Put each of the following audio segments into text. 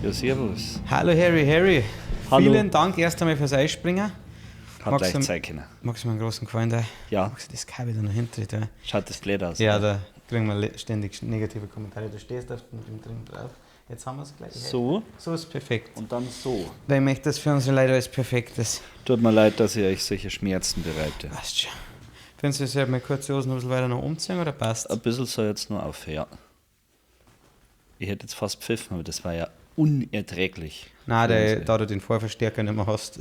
Ja, servus. Hallo Harry, Harry. Hallo. Vielen Dank erst einmal fürs Einspringen. Hat Magst leicht du- Zeit können. Magst du mir einen großen Gefallen da? Ja. Magst du das Kabel da noch hinten da? Schaut das blöd aus. Ja, da kriegen wir ständig negative Kommentare. Du stehst auf dem Ding drauf. Jetzt haben wir es gleich. So So ist perfekt. und dann so. Weil ich möchte, dass für unsere Leute alles perfekt ist. Tut mir leid, dass ich euch solche Schmerzen bereite. Passt schon. Findest du, ich sollte mir kurze Hosen ein bisschen weiter noch umziehen oder passt? Ein bisschen soll jetzt nur auf, ja. Ich hätte jetzt fast pfiffen, aber das war ja unerträglich. Nein, der, da du den Vorverstärker nicht mehr hast,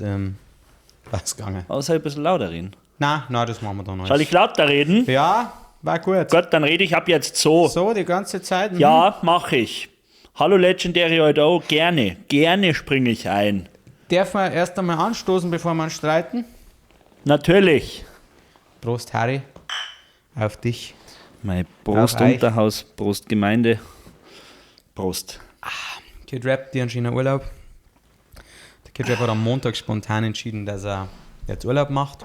passt gegangen. Aber soll ich ein bisschen lauter reden? Nein, nein, das machen wir dann noch. Soll ich lauter reden? Ja, war gut. Gut, dann rede ich ab jetzt so. So, die ganze Zeit. mhm. Ja, mache ich. Hallo Legendary Old gerne, gerne springe ich ein. Darf man erst einmal anstoßen, bevor wir uns streiten? Natürlich. Prost, Harry. Auf dich. Mein Prost Auf euch. Unterhaus, Prost Gemeinde. Prost. Kid Rap, die einen schönen Urlaub. Der Kid Rap hat am Montag spontan entschieden, dass er jetzt Urlaub macht.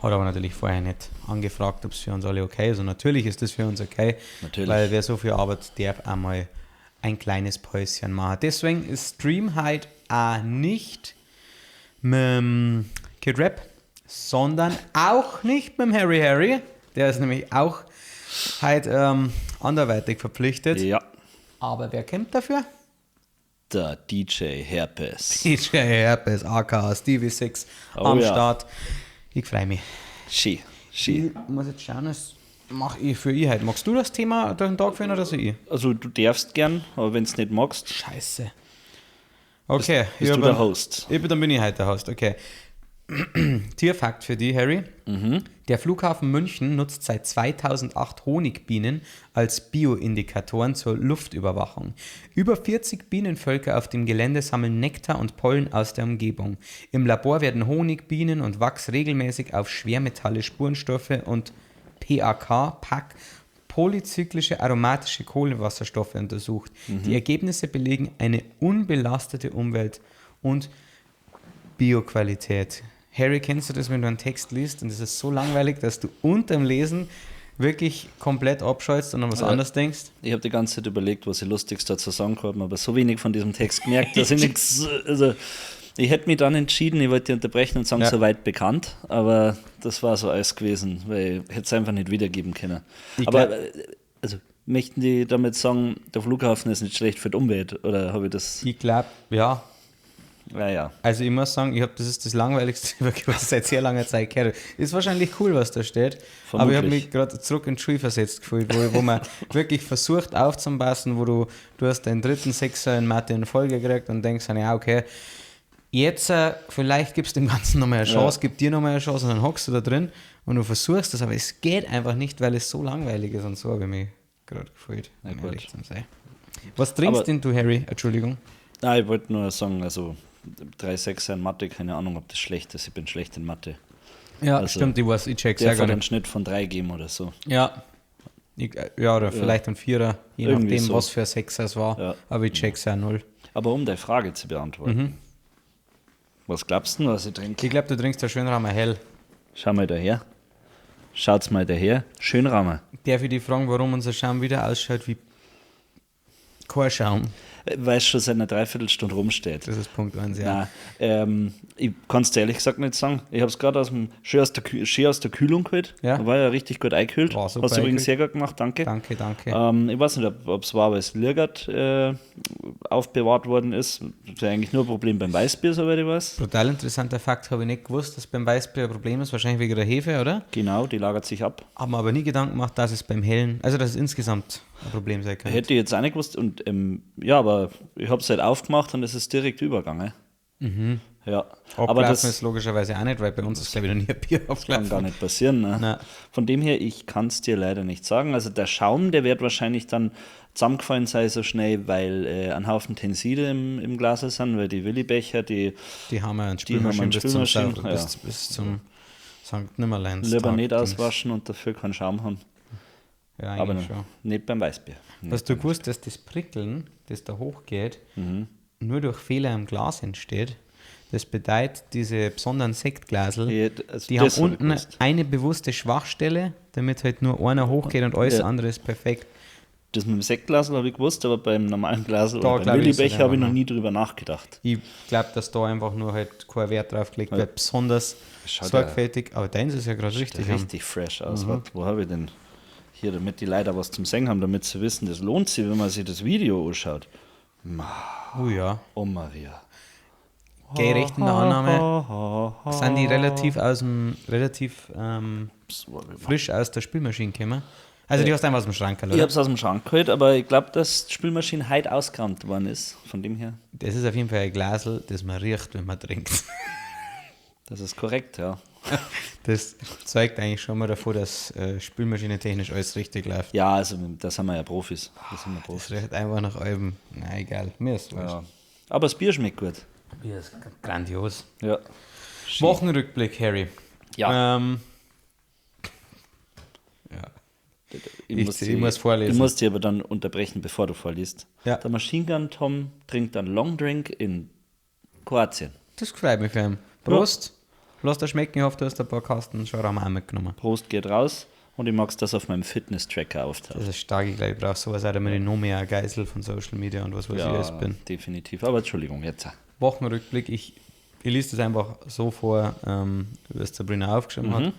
Hat aber natürlich vorher nicht angefragt, ob es für uns alle okay ist. Und natürlich ist das für uns okay, Natürlich. weil wer so viel arbeitet, darf einmal ein kleines Päuschen machen. Deswegen ist Stream heute auch nicht mit dem Kid Rap, sondern auch nicht mit dem Harry Harry. Der ist nämlich auch heute anderweitig verpflichtet. Ja, Aber wer kommt dafür? der DJ Herpes. DJ Herpes, aka Stevie Six Oh am ja. Start. Ich freue mich. Ski, Ski. Ich muss jetzt schauen, was mache ich für ich heute. Magst du das Thema durch den Tag führen oder soll ich? Also du darfst gern, aber wenn es nicht magst, Scheiße. Okay. bist ich du hab der einen- Host. Ich bin, dann bin ich heute der Host, okay. Tierfakt für dich, Harry. Der Flughafen München nutzt seit 2008 Honigbienen als Bioindikatoren zur Luftüberwachung. Über 40 Bienenvölker auf dem Gelände sammeln Nektar und Pollen aus der Umgebung. Im Labor werden Honig, Bienen und Wachs regelmäßig auf Schwermetalle, Spurenstoffe und PAK, PAK, polyzyklische aromatische Kohlenwasserstoffe untersucht. Die Ergebnisse belegen eine unbelastete Umwelt und Bioqualität. Harry, kennst du das, wenn du einen Text liest und es ist so langweilig, dass du unterm Lesen wirklich komplett abschaltest und an was Ja. anderes denkst? Ich habe die ganze Zeit überlegt, was ich lustiges dazu sagen kann, aber so wenig von diesem Text gemerkt, dass ich nichts. Also, ich hätte mich dann entschieden, ich wollte dich unterbrechen und sagen, Ja. soweit bekannt, aber das war so alles gewesen, weil ich hätte es einfach nicht wiedergeben können. Ich aber, glaub- also, möchten die damit sagen, der Flughafen ist nicht schlecht für die Umwelt, oder habe ich das? Ich glaube, ja. Naja, Also ich muss sagen, ich hab, das ist das Langweiligste, was ich seit sehr langer Zeit gehört habe. Ist wahrscheinlich cool, was da steht. Aber ich habe Vermutlich. mich gerade zurück in die Schule versetzt gefühlt, wo man wirklich versucht aufzupassen, wo du hast deinen dritten Sechser in Mathe in Folge gekriegt und denkst dann, ja, okay, jetzt vielleicht gibst du dem Ganzen nochmal eine Chance, gib dir nochmal eine Chance und dann hockst du da drin und du versuchst das, aber es geht einfach nicht, weil es so langweilig ist und so habe ich mich gerade gefühlt, um gut. ehrlich zu sein. Was trinkst Aber- denn du, Harry? Entschuldigung. Nein, ich wollte nur sagen, also 3,6 in Mathe, keine Ahnung, ob das schlecht ist. Ich bin schlecht in Mathe. Ja, Also, stimmt, ich weiß, ich check's Der ja gar hat einen nicht. Schnitt von 3 geben oder so. Ja. Ich, ja, oder vielleicht ein Vierer, je Irgendwie nachdem, so. was für ein Sechser es war. Ja. Aber ich check's ja null. Aber um deine Frage zu beantworten. Was glaubst du denn, was ich trinke? Ich glaube, du trinkst der Schönramer hell. Schau mal daher. Schaut's mal daher. Schönramer. Darf ich dich fragen, warum unser Schaum wieder ausschaut wie kein Schaum? Weil es schon seit einer Dreiviertelstunde rumsteht. Das ist Punkt 1, ja. Nein, ich kann es dir ehrlich gesagt nicht sagen. Ich habe es gerade aus dem, schön aus der, schön aus der Kühlung geholt. Ja. War ja richtig gut eingekühlt. War super Hast du übrigens eingekühlt. sehr gut gemacht, danke. Danke, danke. Ich weiß nicht, ob es war, weil es Lirgert aufbewahrt worden ist. Das ist ja eigentlich nur ein Problem beim Weißbier, soweit ich weiß. Brutal interessanter Fakt, habe ich nicht gewusst, dass beim Weißbier ein Problem ist, wahrscheinlich wegen der Hefe, oder? Genau, die lagert sich ab. Haben wir aber nie Gedanken gemacht, dass es beim Hellen, also dass es insgesamt ein Problem sein könnte. Hätte ich jetzt auch nicht gewusst. Und, ja, aber ich habe es halt aufgemacht und es ist direkt übergegangen. Ja, aber Abgelaufen das ist logischerweise auch nicht, weil bei uns ist, glaube ich, noch nie ein Bier kann aufgelaufen. gar nicht passieren. Ne? Nein. Von dem her, ich kann es dir leider nicht sagen. Also der Schaum, der wird wahrscheinlich dann zusammengefallen sein so schnell, weil ein Haufen Tenside im Glas sind, weil die Willibecher, die Die haben wir einen Die haben wir Spülmaschinen in bis zum, Spülmaschinen, Sau- ja. bis zum St. Nimmerleins. lieber Tag nicht Dings. auswaschen und dafür keinen Schaum haben. Ja, Aber eigentlich schon. nicht beim Weißbier. Nicht. Hast du gewusst, dass das Prickeln, das da hochgeht, Mhm. nur durch Fehler im Glas entsteht? Das bedeutet, diese besonderen Sektglasel, Ja, also die haben das hab ich unten gewusst. eine bewusste Schwachstelle, damit halt nur einer hochgeht und alles Ja. andere ist perfekt. Das mit dem Sektglasl habe ich gewusst, aber beim normalen Glasl oder beim Willibecher habe ich noch nie drüber nachgedacht. Ich glaube, dass da einfach nur halt kein Wert drauf gelegt wird, besonders sorgfältig. Aber deins ist ja gerade richtig. Richtig fresh aus. Mhm. Warte, wo habe ich denn? Hier, damit die Leute was zum Sehen haben, damit sie wissen, das lohnt sich, wenn man sich das Video anschaut. Oh ja. Oh Maria. Geh recht in der Annahme, sind die relativ frisch aus der Spülmaschine gekommen. Also die hast du einfach aus dem Schrank geholt, oder? Ich habe es aus dem Schrank geholt, aber ich glaube, dass die Spülmaschine heute ausgeräumt worden ist, von dem her. Das ist auf jeden Fall ein Glasl, das man riecht, wenn man trinkt. Das ist korrekt, ja. Das zeigt eigentlich schon mal davor, dass spülmaschinentechnisch alles richtig läuft. Ja, also das sind wir ja Profis. Das sind wir Profis. Das riecht einfach nach Alben. Na egal, mir ist wurscht. Ja. Aber das Bier schmeckt gut. Bier ist grandios. Ja. Wochenrückblick, Harry. Ja. Ja. Ich muss vorlesen. Ich muss dich aber dann unterbrechen, bevor du vorliest. Ja. Der Machine Gun Tom trinkt einen Long Drink in Kroatien. Das freut mich für ihn. Prost. Ja. Lass dir schmecken, ich hoffe, du hast ein paar Kasten Shawarma auch mitgenommen. Prost geht raus und ich mag es, dass auf meinem Fitness-Tracker auftaucht. Das ist stark, ich glaube, ich brauche sowas auch, damit ich noch mehr Geisel von Social Media und was weiß ich alles bin. Definitiv, aber Entschuldigung, jetzt. Wochenrückblick, ich lese das einfach so vor, wie es Sabrina aufgeschrieben hat.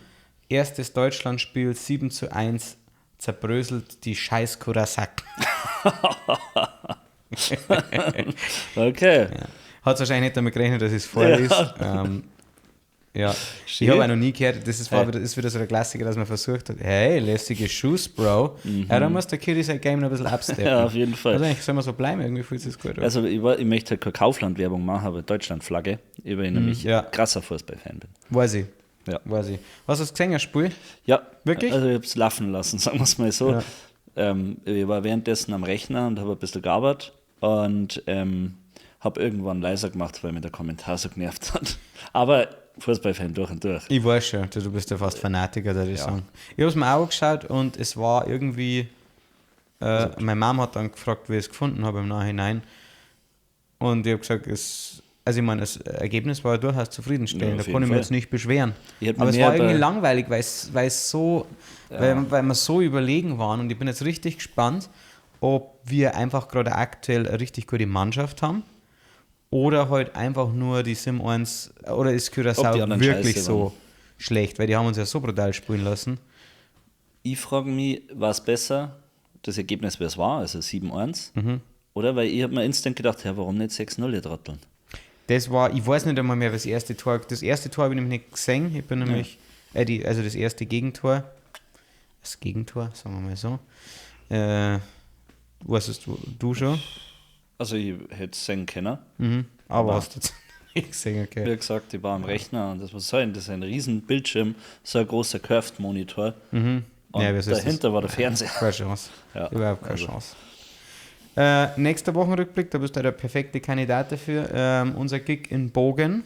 Erstes Deutschlandspiel, 7:1, zerbröselt die scheiß Curaçao. Okay. Ja. Hat wahrscheinlich nicht damit gerechnet, dass ich es vorlese. Ja. Ja. Ich habe auch noch nie gehört, das ist, ist wieder so der Klassiker, dass man versucht hat, hey, lässige Shoes, Bro. Mhm. Ja, da muss der Kiddy sein Game noch ein bisschen upsteppen. Ja, auf jeden Fall. Also eigentlich soll man so bleiben, irgendwie fühlt sich gut an. Also ich möchte halt keine Kaufland-Werbung machen, aber Deutschland-Flagge, weil ich nämlich krasser Fußballfan bin. Weiß ich. Ja. Weiß ich. Hast du es gesehen, das Spiel? Ja. Wirklich? Also ich habe es laufen lassen, sagen wir es mal so. Ja. Ich war währenddessen am Rechner und habe ein bisschen gearbeitet und habe irgendwann leiser gemacht, weil mir der Kommentar so genervt hat. Aber Fußballfan durch und durch. Ich weiß schon, du bist ja fast Fanatiker, würde ich sagen. Ich habe es mir auch angeschaut und es war irgendwie. Meine Mom hat dann gefragt, wie ich es gefunden habe im Nachhinein. Und ich habe gesagt, also ich meine, das Ergebnis war ja durchaus zufriedenstellend, ja, da konnte ich mich jetzt nicht beschweren. Aber es war irgendwie langweilig, weil es so, weil wir so überlegen waren. Und ich bin jetzt richtig gespannt, ob wir einfach gerade aktuell eine richtig gute Mannschaft haben. Oder halt einfach nur die Sim 1, oder ist Curaçao wirklich so schlecht, weil die haben uns ja so brutal spielen lassen. Ich frage mich, war es besser, das Ergebnis, wie es war, also 7-1, oder? Weil ich habe mir instant gedacht, ja, warum nicht 6-0, ihr Trotteln? Das war, ich weiß nicht einmal mehr, was das erste Tor, das erste Tor habe ich nämlich nicht gesehen, ich bin nämlich, also das erste Gegentor, das Gegentor, sagen wir mal so, weißt du schon? Also ich hätte es sehen können. Mhm, aber hast du jetzt nicht gesehen, okay. Wie gesagt, ich war am Rechner und das was soll denn? Das ist ein riesen Bildschirm, so ein großer Curved-Monitor. Mhm. Und ja, dahinter war der Fernseher. Keine Chance. Ja, überhaupt keine Chance. Nächster Wochenrückblick, da bist du der perfekte Kandidat dafür. Unser Gig in Bogen.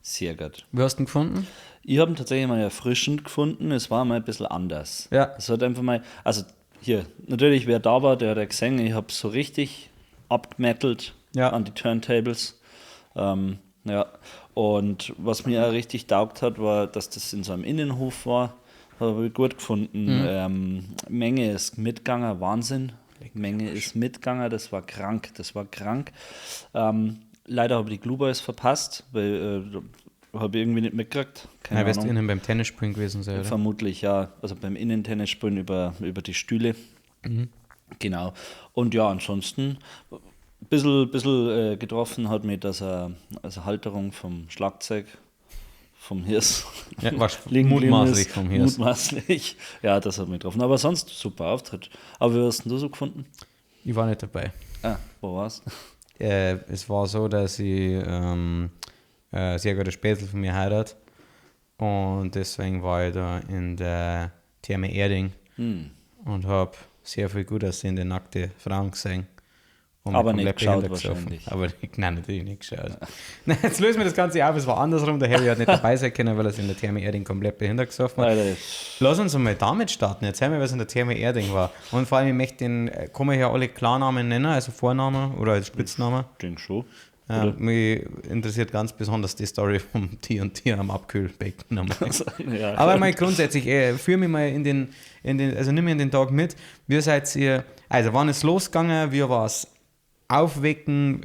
Sehr gut. Wie hast du ihn gefunden? Ich habe ihn tatsächlich mal erfrischend gefunden. Es war mal ein bisschen anders. Ja. Es hat einfach mal, also hier, natürlich, wer da war, der hat ja gesehen, ich habe so richtig abgemettelt an die Turntables. Ja. Und was mir auch richtig taugt hat, war, dass das in so einem Innenhof war. Habe ich gut gefunden. Mhm. Menge ist mitgegangen, Wahnsinn. Menge ist mitgegangen, das war krank, Leider habe ich die Glue Boys verpasst, weil habe ich irgendwie nicht mitgekriegt. Keine Ahnung. Wirst du innen beim Tennisspielen gewesen sein, oder? Vermutlich, ja. Also beim Innentennisspielen über die Stühle. Mhm. Genau. Und ja, ansonsten ein bisschen getroffen hat mich, dass er also Halterung vom Schlagzeug vom Hirs. Ja, mutmaßlich vom Hirs. Mutmaßlich. Ja, das hat mich getroffen. Aber sonst super Auftritt. Aber wie hast denn du so gefunden? Ich war nicht dabei. Ah, wo warst du? Es war so, dass ich sehr gute Spätzle von mir heiratet. Und deswegen war ich da in der Therme Erding und habe sehr viel gut aussehende nackte Frauen gesehen. Und aber nicht geschaut wahrscheinlich. Aber nein, natürlich nicht geschaut. Nein, jetzt lösen wir das Ganze auf. Es war andersrum. Der Harry hat nicht dabei sein können, weil er sich in der Therme Erding komplett behindert gesoffen hat. Alter. Lass uns einmal damit starten. Erzähl mir, was in der Therme Erding war. Und vor allem, ich möchte den, kann man ja alle Klarnamen nennen, also Vorname oder als Spitzname. Ich denke schon. Ja, mich interessiert ganz besonders die Story vom Tier und Tier am Abkühlbecken. Ja. Aber mal grundsätzlich, führ mich mal in den, also nimm mich in den Tag mit. Wie seid ihr, also wann ist losgegangen, wie war es? Aufwecken,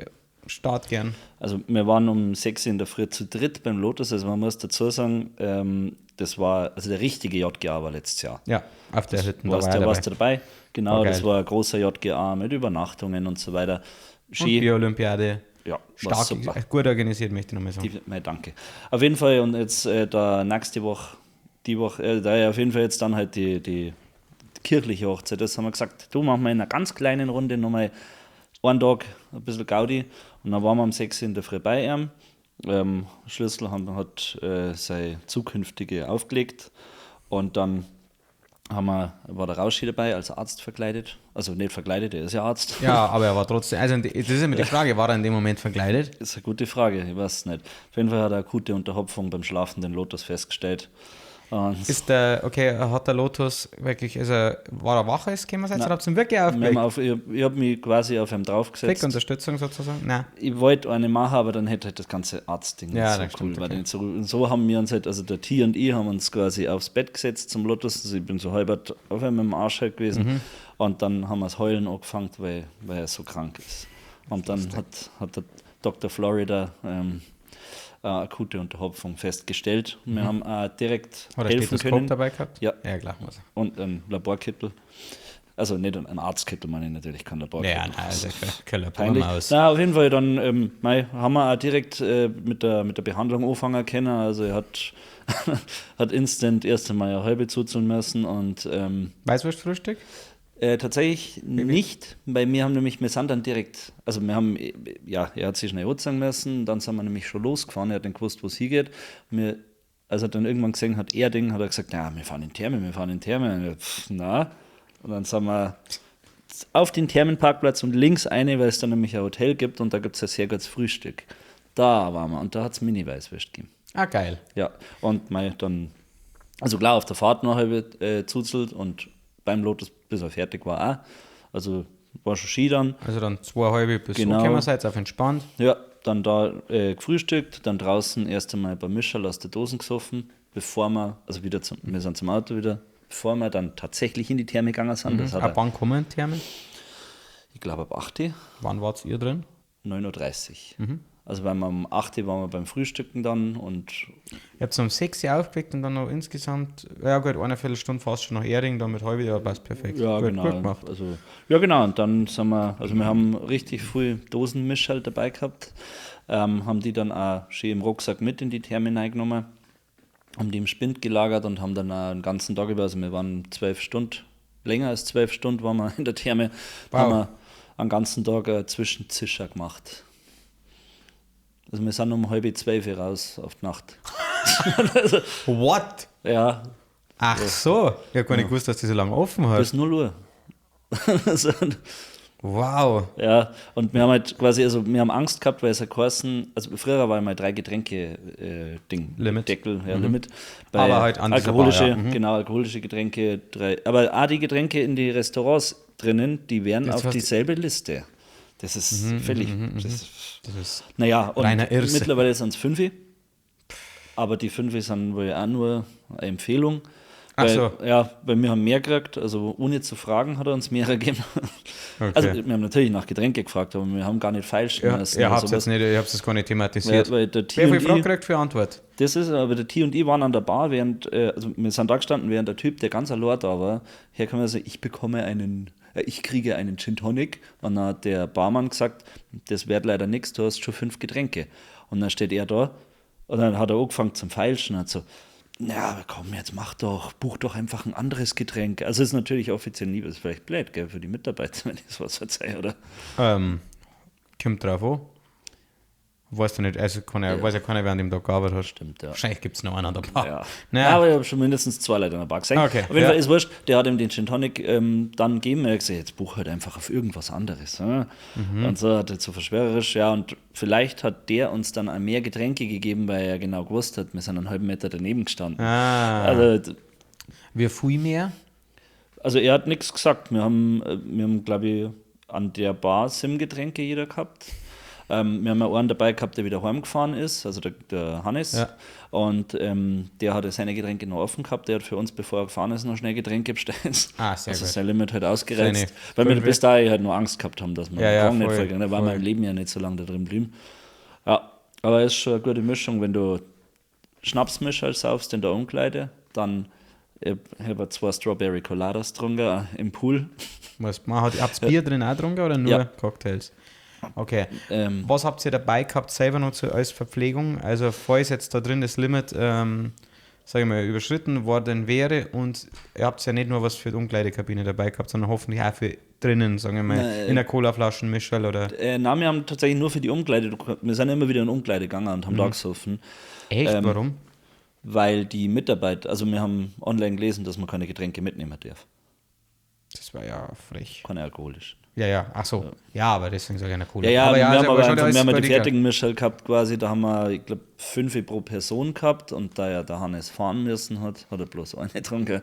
Start gern. Also wir waren um 6 in der Früh zu dritt beim Lotus, also man muss dazu sagen, das war, also der richtige JGA war letztes Jahr. Ja, auf der Hütte. Warst du warst dabei? Genau, das war ein großer JGA mit Übernachtungen und so weiter. Ski. Bier-Olympiade. Ja, stark, super. Gut organisiert, möchte ich nochmal sagen. Danke. Auf jeden Fall, und jetzt da nächste Woche, die Woche, da ja auf jeden Fall jetzt dann halt die kirchliche Hochzeit, das haben wir gesagt, du machen wir in einer ganz kleinen Runde nochmal einen Tag ein bisschen Gaudi und dann waren wir um 6 in der Früh bei ihm. Schlüssel hat seine zukünftige aufgelegt und dann war der Rauschi dabei, als Arzt verkleidet. Also nicht verkleidet, er ist ja Arzt. Ja, aber er war trotzdem, also das ist immer die Frage, war er in dem Moment verkleidet? Das ist eine gute Frage, ich weiß es nicht. Auf jeden Fall hat er akute Unterhopfung beim schlafenden Lotus festgestellt. Und ist der, okay, hat der Lotus wirklich, also war er wach, als gekommen seid, oder habt ihr ihn wirklich aufgeweckt? Ich habe mich quasi auf ihm draufgesetzt. Unterstützung sozusagen? Nein. Ich wollte eine machen, aber dann hätte halt das ganze Arztding ja, so cool. Stimmt, okay. So, und so haben wir uns halt, also der T und ich haben uns quasi aufs Bett gesetzt zum Lotus, also ich bin so halb auf ihm im Arsch halt gewesen. Mhm. Und dann haben wir das Heulen angefangen, weil er so krank ist. Und dann hat der Dr. Florida akute Unterhopfung festgestellt. Wir haben auch direkt Hat er helfen können. dabei gehabt? Ja. Ja, klar. Und ein Laborkittel. Also nicht ein Arztkittel, meine ich natürlich, kein Laborkittel. Ja, nein, also kein Labormaus. Na, auf jeden Fall dann haben wir auch direkt mit der Behandlung anfangen können. Also er hat, hat instant erst einmal eine halbe zuzeln müssen. Und, Weißwurstfrühstück? Tatsächlich nicht, weil wir haben nämlich, wir sind dann direkt, also wir haben, ja, er hat sich schnell anziehen müssen, dann sind wir nämlich schon losgefahren, er hat dann gewusst, wo es hingeht. Als er dann irgendwann gesehen hat, er Ding, hat er gesagt, na, wir fahren in Therme, wir fahren in Therme. Und, ich, na, und dann sind wir auf den Thermenparkplatz und links eine, weil es dann nämlich ein Hotel gibt und da gibt es ein sehr gutes Frühstück. Da waren wir und da hat es Mini-Weißwürst gegeben. Ah, geil. Ja, und mei, dann, also klar, auf der Fahrt noch halbe zuzelt und beim Lotus, bis er fertig war, auch. Also war schon Ski dann. Also dann 2,5 bis genau. So seid auf entspannt. Ja, dann da gefrühstückt, dann draußen erst einmal ein paar Mischerl aus der Dosen gesoffen, bevor wir, also wieder zum, wir sind zum Auto wieder, bevor wir dann tatsächlich in die Therme gegangen sind. Mhm. Das hat ab wann kommen Thermen? Ich glaube ab 8 Uhr. Wann wart ihr drin? 9:30 Uhr. Mhm. Also weil wir um 8 Uhr waren wir beim Frühstücken dann und... Ihr habt um 6 Uhr aufgeweckt und dann noch insgesamt, ja gut, eine Viertelstunde fast schon nach Erding, dann mit halb, ja, passt perfekt. Ja, gut, genau. Gut gemacht. Also, ja, genau, und dann sind wir, also wir haben richtig früh Dosenmisch halt dabei gehabt, haben die dann auch schön im Rucksack mit in die Therme reingenommen, haben die im Spind gelagert und haben dann auch den ganzen Tag über, also wir waren 12 Stunden, länger als 12 Stunden waren wir in der Therme, wow. Haben wir einen ganzen Tag Zwischenzischer gemacht. Also wir sind um 11:30 raus auf die Nacht. Also, what? Ja. Ach so, ich habe gar nicht gewusst, dass die so lange offen hat. Bis 0 Uhr. Also, wow. Ja, und wir haben halt quasi, also wir haben Angst gehabt, weil es ja geheißen, also früher war immer 3 Getränke Ding. Limit. Deckel, ja, Limit. Bei aber halt an alkoholische, Bar, ja. Genau, alkoholische Getränke, 3, aber auch die Getränke in die Restaurants drinnen, die wären das auf dieselbe Liste. Das ist völlig. Das ist naja, und reiner Irrsinn. Mittlerweile sind es 5. Aber die 5 sind wohl auch nur eine Empfehlung. Weil, Ach so. Ja, weil wir haben mehr gekriegt, also ohne zu fragen hat er uns mehr gegeben. Okay. Also wir haben natürlich nach Getränke gefragt, aber wir haben gar nicht feilschen müssen. Ihr habt es jetzt nicht, ihr habt es gar nicht thematisiert. Weil der T Wer viel Frage kriegt für Antwort? Das ist, aber der T und ich waren an der Bar, während, also wir sind da gestanden, während der Typ, der ganz allein da war, herkam und so, ich bekomme einen, ich kriege einen Gin Tonic. Und dann hat der Barmann gesagt, das wird leider nichts, du hast schon 5 Getränke. Und dann steht er da und dann hat er angefangen zum Feilschen und hat so, na, aber komm, jetzt mach doch, buch doch einfach ein anderes Getränk. Also ist natürlich offiziell nie, ist vielleicht blöd, gell, für die Mitarbeiter, wenn ich sowas erzähle, oder? Kommt drauf an. Weißt du nicht, also kann weiß ja keiner, wer an dem Tag gearbeitet hat. Stimmt, ja. Wahrscheinlich gibt es noch einen an der Bar. Ja. Naja. Ja, aber ich habe schon mindestens 2 Leute an der Bar gesehen. Okay, auf jeden Fall ist wurscht, der hat ihm den Gin Tonic dann gegeben. Er hat gesagt, jetzt buch halt einfach auf irgendwas anderes. Ne? Mhm. Und so hat er so verschwörerisch, ja, und vielleicht hat der uns dann auch mehr Getränke gegeben, weil er genau gewusst hat, wir sind einen halben Meter daneben gestanden. Ah. Also, wie viel mehr? Also er hat nichts gesagt. Wir haben glaube ich, an der Bar Sim-Getränke jeder gehabt. Wir haben ja einen dabei gehabt, der wieder heimgefahren ist, also der Hannes. Ja. Und der hatte seine Getränke noch offen gehabt. Der hat für uns, bevor er gefahren ist, noch schnell Getränke bestellt. Ah, sehr also gut. Sein Limit halt ausgereizt. Weil wir bis dahin halt noch Angst gehabt haben, dass wir ja, den Gang nicht voll. Da war wir im Leben ja nicht so lange da drin geblieben. Ja, aber es ist schon eine gute Mischung, wenn du Schnapsmischer saufst in der Umkleide, dann ich habe 2 Strawberry Coladas getrunken im Pool. Was, man hat, habt ihr Bier drin auch getrunken oder nur Cocktails? Okay. Was habt ihr dabei gehabt selber noch als Verpflegung? Also falls jetzt da drin das Limit, sag ich mal, überschritten worden wäre und ihr habt ja nicht nur was für die Umkleidekabine dabei gehabt, sondern hoffentlich auch für drinnen, sagen wir mal, in der Colaflaschen-Mischerl oder? Nein, wir haben tatsächlich nur für die Umkleide, wir sind immer wieder in Umkleide gegangen und haben da gesoffen. Echt? Warum? Weil die Mitarbeiter, also wir haben online gelesen, dass man keine Getränke mitnehmen darf. Das war ja frech. Keine alkoholischen. Ja, ja, ach so. Ja, ja, aber deswegen sage ich eine Cola. Ja, ja, aber ja, wir haben aber einfach, wir haben die fertigen Mischerl gehabt quasi, da haben wir, ich glaube, 5 pro Person gehabt und da ja der Hannes fahren müssen hat, hat er bloß eine getrunken.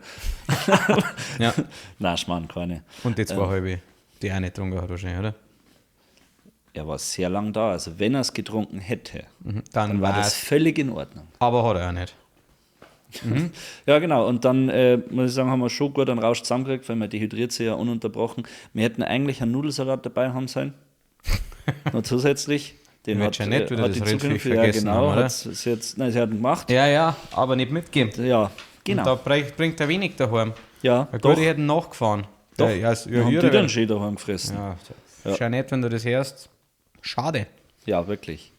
Ja. Nein, Schmarrn, keine. Und die 2 halbe, die auch nicht getrunken hat wahrscheinlich, oder? Er war sehr lang da, also wenn er es getrunken hätte, dann war das völlig in Ordnung. Aber hat er auch nicht. Mhm. Ja, genau. Und dann, muss ich sagen, haben wir schon gut einen Rausch zusammengekriegt, weil man dehydriert sich ja ununterbrochen. Wir hätten eigentlich einen Nudelsalat dabei haben sollen. Noch zusätzlich. Den hat, Jeanette wieder hat das die Rindviech Zukunft, ja, vergessen genau, haben, oder? Hat sie jetzt, nein, sie hat ihn gemacht. Ja, ja, aber nicht mitgegeben. Ja, genau. Und da bringt er wenig daheim. Ja, ja, doch. gut, die hätten nachgefahren. Doch, ja, ja, wir haben die dann schön daheim gefressen. Ja, ja. Jeanette, wenn du das hörst, schade. Ja, wirklich.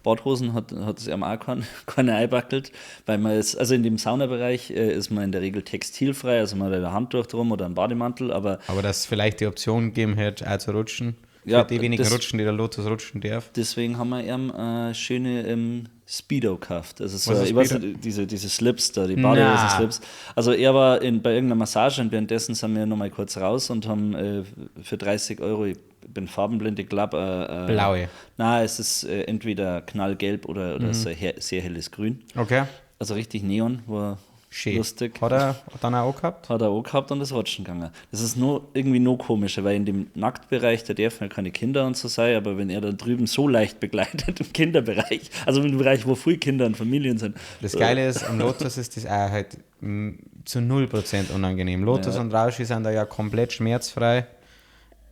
Badhosen hat es ihm auch keine eingebackelt, weil man ist, also in dem Saunabereich ist man in der Regel textilfrei, also man hat ein Handtuch drum oder einen Bademantel, aber... Aber dass es vielleicht die Option gegeben hätte, auch zu rutschen, ja, für die wenigen Rutschen, die der Lotus rutschen darf. Deswegen haben wir ihm schöne Speedo gekauft. Also so, ich weiß nicht, diese Slips da, die Badehosen-Slips. Also er war bei irgendeiner Massage und währenddessen sind wir nochmal kurz raus und haben für 30 €, ich bin farbenblind, ich glaube... Blaue. Nein, es ist entweder knallgelb oder so sehr helles Grün. Okay. Also richtig Neon, war schön. Lustig. Hat er dann auch gehabt? Hat er auch gehabt und ist rutschen gegangen. Das ist nur irgendwie noch komischer, weil in dem Nacktbereich, da dürfen ja keine Kinder und so sein, aber wenn er dann drüben so leicht begleitet im Kinderbereich, also im Bereich, wo viele Kinder und Familien sind. Das Geile ist, am Lotus ist das auch halt zu 0% unangenehm. Lotus und Rauschi sind da ja komplett schmerzfrei.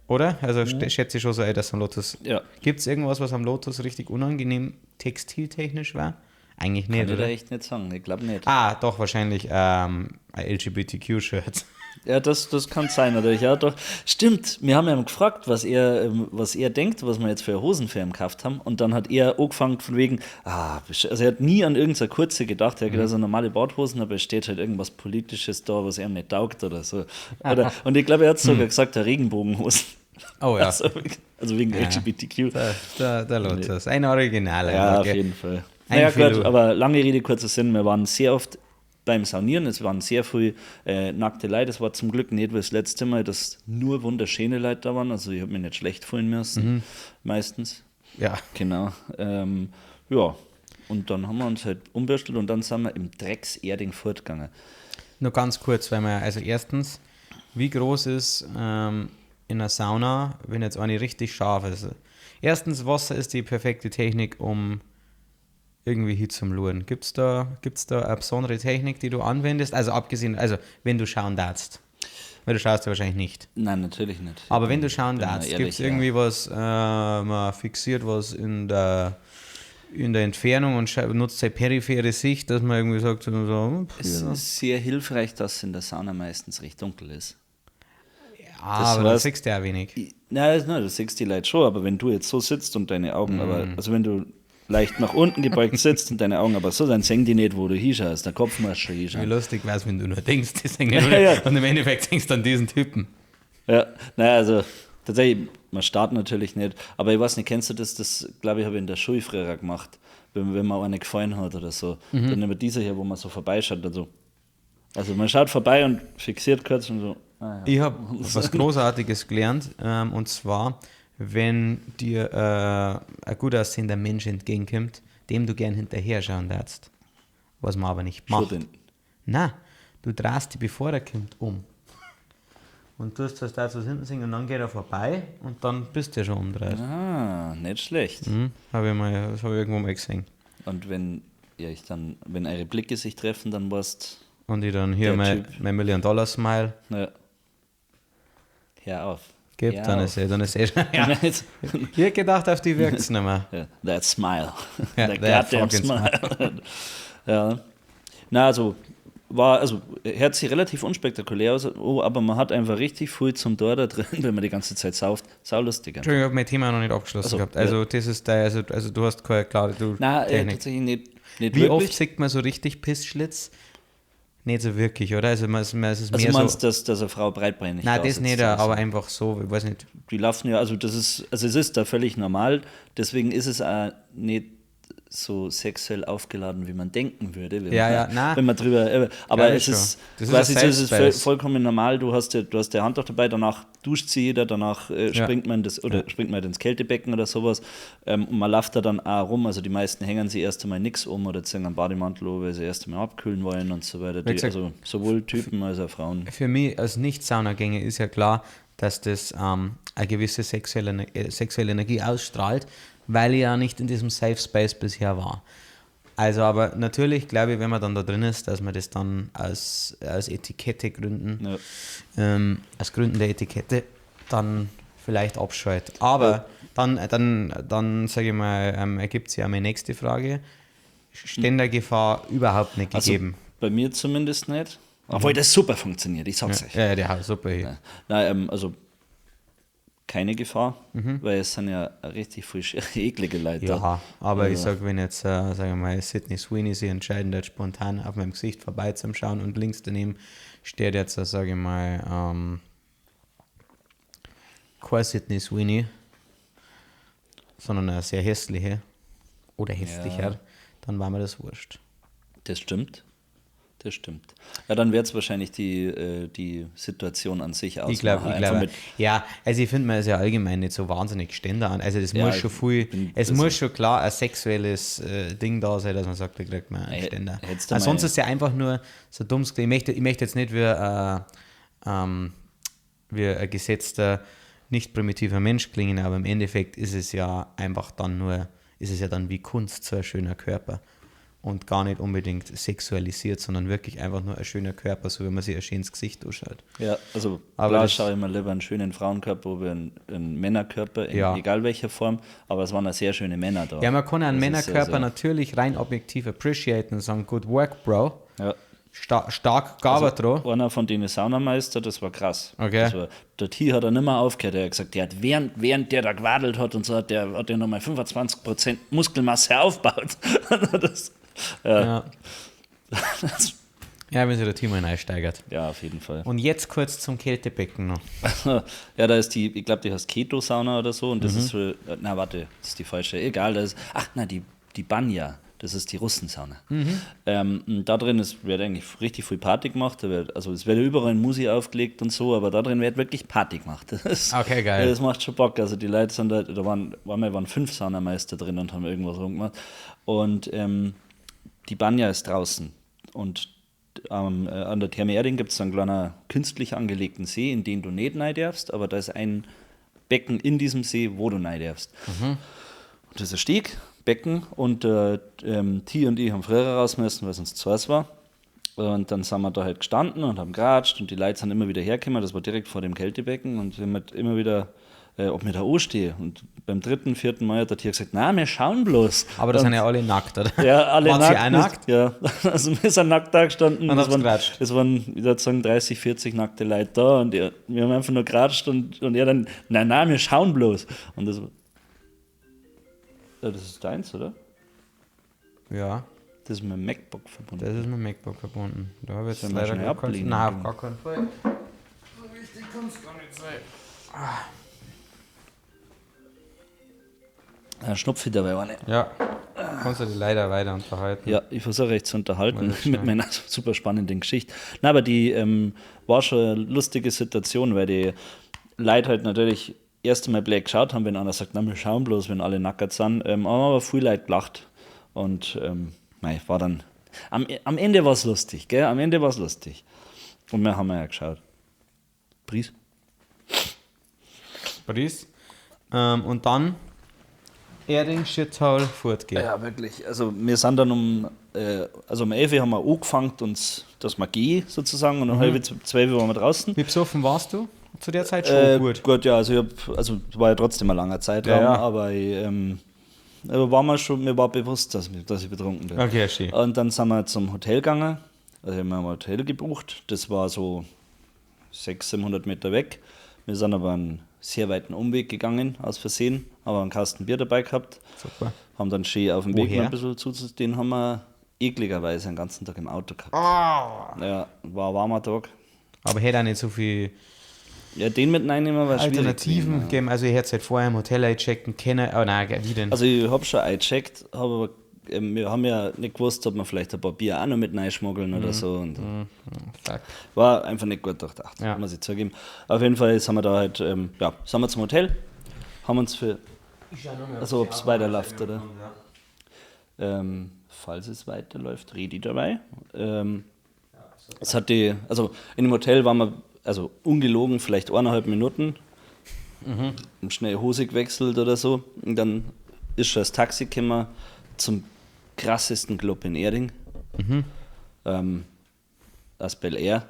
Oder? Also schätze ich schon so, dass am Lotus... Ja. Gibt es irgendwas, was am Lotus richtig unangenehm textiltechnisch war? Eigentlich nicht, Kann ich oder? da echt nicht sagen, ich glaube nicht. Ah, doch, wahrscheinlich ein LGBTQ-Shirt. Ja, das kann sein, natürlich. Ja, doch. Stimmt, wir haben ja gefragt, was er denkt, was wir jetzt für Hosen für ihn gekauft haben. Und dann hat er angefangen von wegen, also er hat nie an irgendeine kurze gedacht, er hat gedacht, so normale Badhosen, aber es steht halt irgendwas Politisches da, was ihm nicht taugt oder so. Oder, und ich glaube, er hat sogar gesagt, der Regenbogenhosen. Oh ja. Also wegen LGBTQ. Der Lotus, ein Original. Ja, auf jeden Fall. Naja, gut, aber lange Rede, kurzer Sinn, wir waren sehr oft beim Saunieren, es waren sehr viel nackte Leute, es war zum Glück nicht wie das letzte Mal, dass nur wunderschöne Leute da waren, also ich habe mich nicht schlecht fühlen müssen, meistens. Ja. Genau. Ja, und dann haben wir uns halt umbürstelt und dann sind wir im Dreckserding fortgegangen. Nur ganz kurz, weil wir, also erstens, wie groß ist in einer Sauna, wenn jetzt eine richtig scharf ist? Erstens, Wasser ist die perfekte Technik, um irgendwie hin zum Luren. Gibt's da eine besondere Technik, die du anwendest? Also abgesehen, also wenn du schauen darfst. Weil du schaust ja wahrscheinlich nicht. Nein, natürlich nicht. Aber wenn du schauen darfst, gibt es irgendwie was, man fixiert was in der Entfernung und nutzt seine periphere Sicht, dass man irgendwie sagt, so, es ist sehr hilfreich, dass es in der Sauna meistens recht dunkel ist. Ja, aber das siehst du ja wenig. Nein, das siehst du die Leute schon, aber wenn du jetzt so sitzt und deine Augen, aber, also wenn du leicht nach unten gebeugt sitzt und deine Augen aber so, dann sehen die nicht, wo du hinschaust. Der Kopf muss schon hinschauen. Wie lustig wäre es, wenn du nur denkst, die sehen nicht. Ja. Und im Endeffekt denkst du an diesen Typen. Ja, naja, also tatsächlich, man startet natürlich nicht. Aber ich weiß nicht, kennst du das? Das, glaube ich, habe ich in der Schule früher gemacht. Wenn man eine gefallen hat oder so. Dann immer dieser hier, wo man so vorbeischaut. Also, man schaut vorbei und fixiert kurz und so. Ah, ja. Ich habe was Großartiges gelernt, und zwar, wenn dir ein gut aussehender Mensch entgegenkommt, dem du gern hinterher schauen darfst, was man aber nicht macht. Nein, du drehst dich, bevor er kommt, um. und tust das da zu hinten singen und dann geht er vorbei und dann bist du ja schon umgedreht. Ah, nicht schlecht. Habe ich mal, das habe ich irgendwo mal gesehen. Und wenn ihr euch dann, wenn eure Blicke sich treffen, dann warst Und ich dann hier mein Million-Dollar-Smile ja. Hör auf. gebe, dann ist dann ist eh schon. Ja. Ich hätte gedacht, auf die wirkt es nicht mehr. Ja, that smile. Ja, that goddamn smile. Ja. Na, also, war, also, hört sich relativ unspektakulär aus, oh, aber man hat einfach richtig viel zum Tor da drin, wenn man die ganze Zeit sauft. Saulustig. Entschuldigung, ich habe mein Thema noch nicht abgeschlossen Also, gehabt. Also, das ist der, also du hast keine klare du, Nein, tatsächlich nicht Wie wirklich. oft sieht man so richtig Pissschlitz? Nicht so wirklich, oder? Also, man, man, es ist Also mehr du meinst, so. dass eine Frau breitbeinig Nein, das nicht, aber einfach so, ich weiß nicht. Die laufen ja, also das ist, also es ist da völlig normal, deswegen ist es auch nicht so sexuell aufgeladen, wie man denken würde, wenn, Ja, man, ja, na. wenn man drüber, aber es ist, Das ist quasi so, es ist vollkommen normal, du hast der Handtuch dabei, danach duscht sie jeder, danach springt man das, oder springt man halt ins Kältebecken oder sowas, und man läuft da dann auch rum, also die meisten hängen sich erst einmal nichts um oder ziehen einen Bademantel an, weil sie erst einmal abkühlen wollen und so weiter. Die, also sowohl Typen als auch Frauen. Für mich als Nicht-Saunagänger ist ja klar, dass das eine gewisse sexuelle Energie ausstrahlt, weil ich ja nicht in diesem Safe Space bisher war. Also, aber natürlich glaube ich, wenn man dann da drin ist, dass man das dann aus Etikette Gründen, Ja. Aus Gründen der Etikette, dann vielleicht abschaltet. Aber dann sage ich mal, ergibt sich ja meine nächste Frage. Ständergefahr überhaupt nicht Also gegeben. bei mir zumindest nicht. Obwohl das super funktioniert, ich sag's euch. Ja, ja, der hat super hier. Nein, also keine Gefahr, weil es sind ja richtig frisch eklige Leute. da. Ja, aber ich Also- sag, wenn jetzt, sag ich mal, Sydney Sweeney sich entscheiden, dort spontan auf meinem Gesicht vorbeizuschauen und links daneben steht jetzt, sage ich mal, kein Sydney Sweeney, sondern eine sehr hässliche oder hässlicher, Ja. dann war mir das wurscht. Das stimmt. Das stimmt. Ja, dann wird es wahrscheinlich die Situation an sich ausmachen. Ich glaube, ich glaube, ja, also ich finde, man ist ja allgemein nicht so wahnsinnig Ständer an. Also das Ja, muss schon viel, es muss schon klar ein sexuelles Ding da sein, dass man sagt, da kriegt man einen Ständer. Also sonst ist ja einfach nur so dumm. Ich möchte jetzt nicht wie ein gesetzter, nicht primitiver Mensch klingen, aber im Endeffekt ist es ja einfach dann nur, ist es ja dann wie Kunst, so ein schöner Körper. Und gar nicht unbedingt sexualisiert, sondern wirklich einfach nur ein schöner Körper, so wie man sich ein schönes Gesicht anschaut. Ja, also Aber klar schaue ich mir lieber einen schönen Frauenkörper über einen Männerkörper, in Ja. egal welcher Form, aber es waren auch sehr schöne Männer da. Ja, man kann einen Das Männerkörper also- natürlich rein objektiv appreciaten und sagen, good work, Bro. Ja. Stark gearbeitet also, Einer von denen Saunameister, das war krass. Okay. Das war, der T hat er nicht mehr aufgehört. Er hat gesagt, der hat während der da gewadelt hat und so, hat der, hat der nochmal 25% Muskelmasse aufgebaut. das, ja. Ja. Ja, wenn sich der Team einsteigert. ja, auf jeden Fall. Und jetzt kurz zum Kältebecken noch. Ja, da ist die, ich glaube, die heißt Keto-Sauna oder so und das ist so, na warte, das ist die falsche, egal, das ist, ach na, die Banja, das ist die Russensauna. Und da drin ist, wird eigentlich richtig viel Party gemacht, da wird, also es wird überall Musi aufgelegt und so, aber da drin wird wirklich Party gemacht. Das, Okay, geil. Ja, das macht schon Bock, also die Leute sind da, da waren 5 Saunameister drin und haben irgendwas rumgemacht und die Banja ist draußen und an der Therme Erding gibt es einen kleinen künstlich angelegten See, in den du nicht rein darfst, aber da ist ein Becken in diesem See, wo du rein darfst. Und das ist ein Steg, Becken und T und ich haben früher raus müssen, weil es uns zu heiß war. Und dann sind wir da halt gestanden und haben geratscht und die Leute sind immer wieder hergekommen, das war direkt vor dem Kältebecken und wir haben halt immer wieder, ob wir da anstehen. Und beim dritten, vierten Mal hat der Tier gesagt, na, wir schauen bloß. Aber da sind ja alle nackt, oder? Ja, alle Wart nackt. auch nackt? Ja, also wir sind nackt da gestanden. Und es waren, ich würde sagen, 30, 40 nackte Leute da und er, wir haben einfach nur geratscht und er dann, nein, nein, wir schauen bloß. Und das, ja, das ist deins, oder? Ja, Das ist mit dem MacBook verbunden. das ist mit dem MacBook verbunden. Da habe ich jetzt leider gar keinen? Nein, auf gar keinen Fall. So wichtig kann es gar nicht sein. Ja, Schnupfi dabei war nicht. Ja, kannst du dich leider weiter unterhalten. Ja, ich versuche euch zu unterhalten mit meiner super spannenden Geschichte. Na, aber die war schon eine lustige Situation, weil die Leute halt natürlich erst einmal blöd geschaut haben, wenn einer sagt, na, wir schauen bloß, wenn alle nackert sind. Aber viel Leute gelacht. Und mei, war dann, am Ende war es lustig, gell? Am Ende war es lustig. Und wir haben ja geschaut. Pries? Paris. Und dann Erding, Shithole, fortgehen. Ja, wirklich. Also wir sind dann um 11 Uhr haben wir angefangen, uns, dass wir gehen sozusagen, und um 11:30 waren wir draußen. Wie besoffen warst du zu der Zeit? Schon gut. Gut, ja, also war ja trotzdem ein langer Zeitraum, ja. Aber ich, aber war mir schon, mir war bewusst, dass ich betrunken bin. Okay, schön. Und dann sind wir zum Hotel gegangen, also haben wir ein Hotel gebucht, das war so 600, 700 Meter weg. Wir sind aber einen sehr weiten Umweg gegangen, aus Versehen, aber einen Kasten Bier dabei gehabt. Super. Haben dann schön auf dem Weg noch ein bisschen zu, den haben wir ekligerweise den ganzen Tag im Auto gehabt. Oh. Ja, war ein warmer Tag. Aber hätte auch nicht so viel. Ja, den mit reinnehmen war schwierig. Alternativen gegeben. Also ich hätte halt vorher im Hotel einchecken können. Oh nein, wie denn? Also ich habe schon eingecheckt, aber wir haben ja nicht gewusst, ob wir vielleicht ein paar Bier auch noch mit reinschmuggeln oder so. Und fuck. War einfach nicht gut durchdacht, ja. Muss ich zugeben. Auf jeden Fall sind wir da halt, sind wir zum Hotel, haben uns für, also ob es weiterläuft, oder? Ja. Falls es weiterläuft, rede ich dabei. Es hat die, also in dem Hotel waren wir, also ungelogen, vielleicht 1,5 Minuten, schnell Hose gewechselt oder so. Und dann ist schon das Taxi gekommen zum krassesten Club in Erding. Das Bel Air.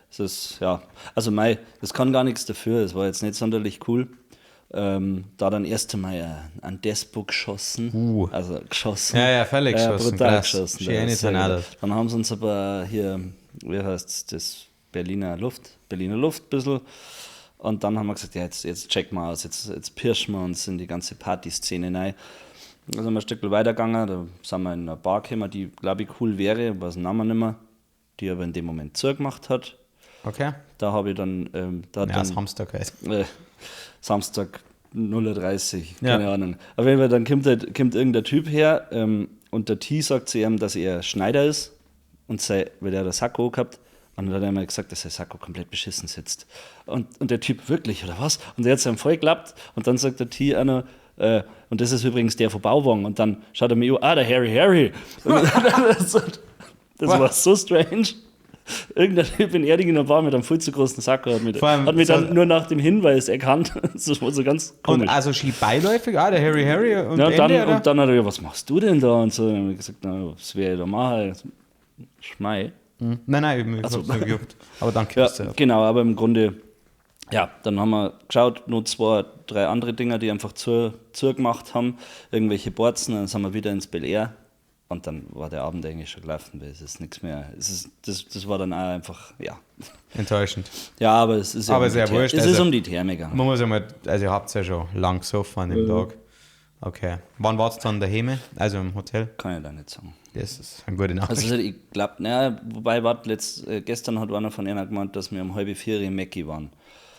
Das ist, ja, also mei, das kann gar nichts dafür, es war jetzt nicht sonderlich cool. Da dann erst einmal an Despo geschossen. Also geschossen. Ja, ja, völlig geschossen. Brutal geschossen. Dann haben sie uns aber hier, wie heißt's, das Berliner Luft ein bisschen. Und dann haben wir gesagt, ja, jetzt checken wir aus, jetzt pirschen wir uns in die ganze Partyszene rein. Dann sind wir ein Stück weitergegangen, da sind wir in eine Bar gekommen, die, glaube ich, cool wäre, weiß den Namen nicht mehr, die aber in dem Moment zugemacht hat. Okay. Da habe ich dann... dann Samstag halt. Samstag 0:30 Uhr, keine Ahnung. Auf jeden Fall, dann kommt irgendein Typ her und der T sagt zu ihm, dass er Schneider ist und weil er das Sakko gehabt. Und dann hat er mir gesagt, dass sein Sakko komplett beschissen sitzt. Und der Typ, wirklich, oder was? Und der hat es ihm voll geklappt. Und dann sagt der T einer, und das ist übrigens der von Bauwagen. Und dann schaut er mir an, der Harry. Das war so strange. Irgendein Typ in Erding in der Bar mit einem viel zu großen Sakko hat mich dann nur nach dem Hinweis erkannt. Das war so ganz komisch. Und also schie beiläufig, der Harry. Und, ja, und dann hat er gesagt, was machst du denn da? Und so. Und dann habe ich gesagt, na, was werde ich da machen? Schmei. Nein, ich hab's nur gejuckt. Aber danke. Ja, genau, aber im Grunde, ja, dann haben wir geschaut, nur 2, 3 andere Dinger, die einfach zu gemacht haben, irgendwelche Borzen, dann sind wir wieder ins Bel Air und dann war der Abend eigentlich schon gelaufen, weil es ist nichts mehr, es ist, das war dann auch einfach, ja. Enttäuschend. Ja, aber es ist ja, aber sehr wurscht. Es ist um die Therme gegangen. Man muss ja mal, also ihr habt ja schon lang gesoffen an dem Tag. Okay. Wann warst du dann daheim? Also im Hotel? Kann ich da nicht sagen. Das ist eine gute Nachricht. Also ich glaube, naja, wobei, gestern hat einer von einer gemeint, dass wir um 3:30 im Mecki waren.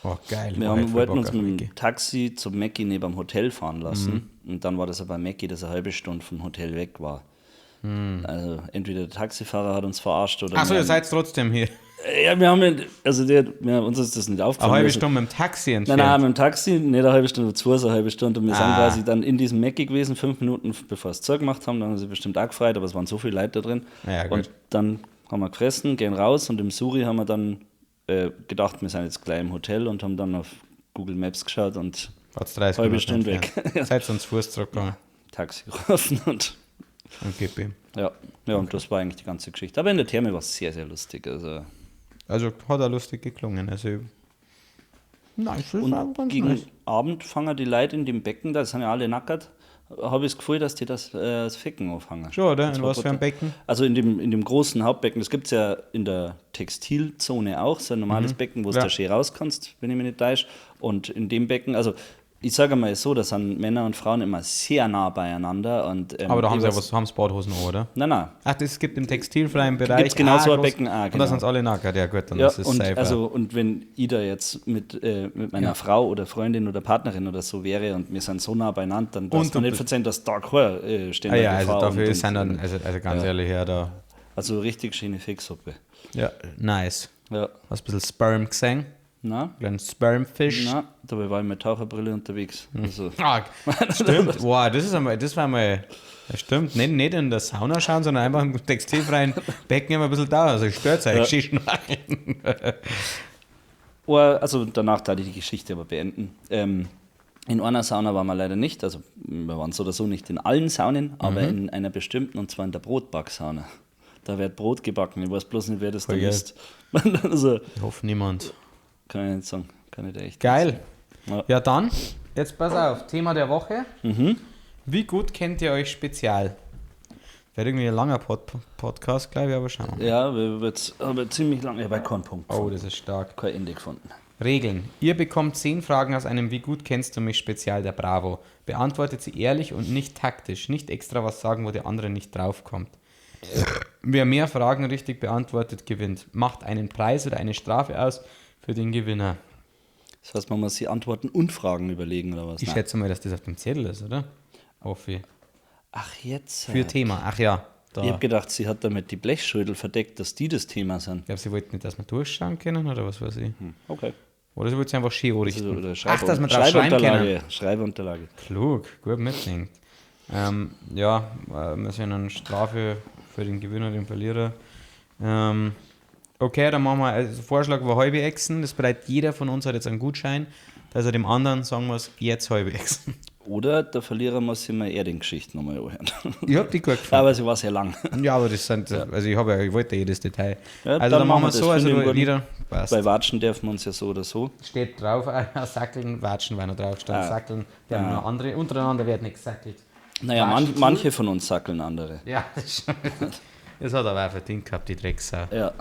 Oh, geil. Wir wollten uns mit dem Taxi zum Mecki neben dem Hotel fahren lassen. Und dann war das aber Mecki, das eine halbe Stunde vom Hotel weg war. Also entweder der Taxifahrer hat uns verarscht oder. Achso, ihr seid trotzdem hier. Ja, wir haben, also uns ist das nicht aufgefallen. Eine halbe Stunde mit dem Taxi entfernt? Nein, mit dem Taxi, nicht eine halbe Stunde, zwei, so eine halbe Stunde. Und wir sind quasi dann in diesem Mecki gewesen, 5 Minuten bevor es zugemacht haben. Dann haben sie bestimmt auch gefreut, aber es waren so viele Leute da drin. Ja, gut. Und dann haben wir gefressen, gehen raus und im Suri haben wir dann gedacht, wir sind jetzt gleich im Hotel und haben dann auf Google Maps geschaut und eine halbe Stunde weg. Seid uns Fuß zurückgegangen. Taxi gerufen und gib ihm. Ja, und das war eigentlich die ganze Geschichte. Aber in der Therme war es sehr, sehr lustig. Also hat er lustig geklungen. Also, nice, und ganz gegen nice. Abend fangen die Leute in dem Becken, da sind ja alle nackert, habe ich das Gefühl, dass die das Ficken auffangen. Schon, oder? In was für ein Becken? Also in dem großen Hauptbecken. Das gibt es ja in der Textilzone auch, so ein normales Becken, wo du da schön raus kannst, wenn ich mich nicht täusche. Und in dem Becken, also ich sage mal so, da sind Männer und Frauen immer sehr nah beieinander. Und, aber da haben sie ja was, haben sie Badhosen an, oder? Nein, nein. Ach, das gibt im textilfreien Bereich. Gibt es genau so ein Becken auch. Genau. Und da sind alle nackert, ja gut, dann ja, ist es und, safe. Also, und wenn ich da jetzt mit meiner Frau oder Freundin oder Partnerin oder so wäre und wir sind so nah beieinander, dann darfst du nicht verzeihen, dass da kein Ständer ah, ja, also dafür sind dann, also ganz ehrlich, ja, da. Also richtig schöne Fixsuppe. Ja, nice. Ja. Hast ein bisschen Sperm gesehen? Nein. Kleinen Spermfisch. Nein, dabei war ich mit Taucherbrille unterwegs. Also. Ah, stimmt. Wow, das war mal. Das stimmt. Nicht in der Sauna schauen, sondern einfach im textilfreien Becken immer ein bisschen da. Also stört euch, ja. Schnorcheln. Also danach da ich die Geschichte aber beenden. In einer Sauna waren wir leider nicht, also wir waren so oder so nicht in allen Saunen, aber in einer bestimmten, und zwar in der Brotbacksauna. Da wird Brot gebacken, ich weiß bloß nicht, wer das dann ist. Also, Ich hoffe niemand. Kann ich nicht sagen, kann ich dir echt Geil. nicht sagen. Ja. Ja, dann, jetzt pass auf, Thema der Woche. Wie gut kennt ihr euch spezial? Wäre irgendwie ein langer Podcast, glaube ich, aber schauen wir mal. Ja, wir wird's aber ziemlich lang. Ich habe keinen Punkt. Oh, das ist stark. Kein Ende gefunden. Regeln. Ihr bekommt 10 Fragen aus einem Wie gut kennst du mich Spezial der Bravo. Beantwortet sie ehrlich und nicht taktisch. Nicht extra was sagen, wo der andere nicht draufkommt. Wer mehr Fragen richtig beantwortet, gewinnt. Macht einen Preis oder eine Strafe aus für den Gewinner. Das heißt, man muss sich Antworten und Fragen überlegen, oder was? Ich Nein. schätze mal, dass das auf dem Zettel ist, oder? Hoffe ich. Ach, jetzt. Für Thema. Ach ja. Da. Ich habe gedacht, sie hat damit die Blechschädel verdeckt, dass die das Thema sind. Ich glaube, sie wollten nicht, dass wir durchschauen können, oder was weiß ich. Okay. Oder sie wollten sie einfach schön anrichten. Oder Ach, dass wir drauf schreiben können. Schreibunterlage. Klug, gut mitdenkt. Ja, wir sind eine Strafe für den Gewinner, den Verlierer. Okay, dann machen wir, also Vorschlag war halbe Echsen. Das bedeutet, jeder von uns hat jetzt einen Gutschein, dass er dem anderen, sagen wir es, jetzt halbe Echsen. Oder der Verlierer muss sich mal eher den Geschichten nochmal anhören. Ich hab die gut gefunden. Aber sie war sehr lang. Ja, aber das sind, also ich habe ja, ich wollte jedes Detail. Ja, also dann machen wir so, also du, jeder, passt. Bei Watschen dürfen wir uns ja so oder so. Steht drauf, Sackeln, Watschen war noch drauf stand, Ah. Sackeln, der haben noch andere, untereinander wird nicht gesackelt. Naja, manche von uns sackeln andere. Ja, das, ist schon, das hat aber auch verdient gehabt, die Drecksau. Ja.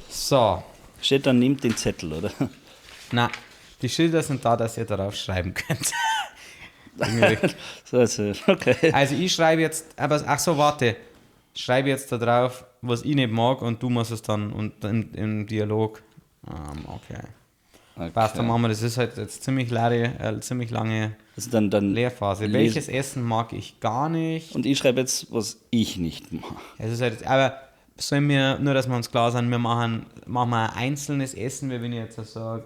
So, Steht dann, nehmt den Zettel, oder? na, die Schilder sind da, dass ihr darauf schreiben könnt. So, also, okay. Also ich schreibe jetzt, aber ach so, warte. Ich schreibe jetzt da drauf, was ich nicht mag und du musst es dann und im Dialog. Okay. Okay. Passt, dann machen wir das. ist halt jetzt ziemlich, leere, ziemlich lange Also dann Lehrphase. Welches Essen mag ich gar nicht? Und ich schreibe jetzt, was ich nicht mag. Es ist halt, aber sollen wir, nur dass wir uns klar sind, wir machen wir ein einzelnes Essen, wie wenn ich jetzt sage,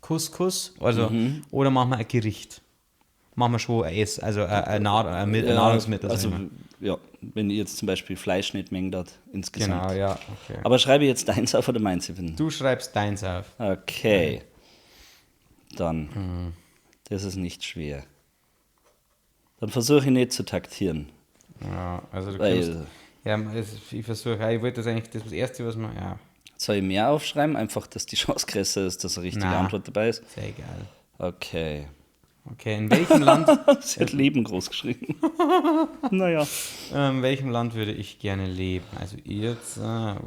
Couscous, also, oder machen wir ein Gericht? Machen wir schon ein Ess, also ein, ein, ein Nahrungsmittel. Also, ja, wenn ich jetzt zum Beispiel Fleisch nicht mengt hat, insgesamt. Genau, ja, okay. Aber schreibe ich jetzt deins auf oder meins? Du schreibst deins auf. Okay. Dann. Das ist nicht schwer. Dann versuche ich nicht zu taktieren. Ja, also du Weil, kommst, ja, ich versuche, ich wollte das eigentlich, das ist das Erste, was man, ja, soll ich mehr aufschreiben? Einfach, dass die Chance größer ist, dass eine richtige Na. Antwort dabei ist? sehr egal. Okay. Okay, in welchem Land, Sie hat Leben groß geschrieben. Naja. In welchem Land würde ich gerne leben? Also jetzt, wow,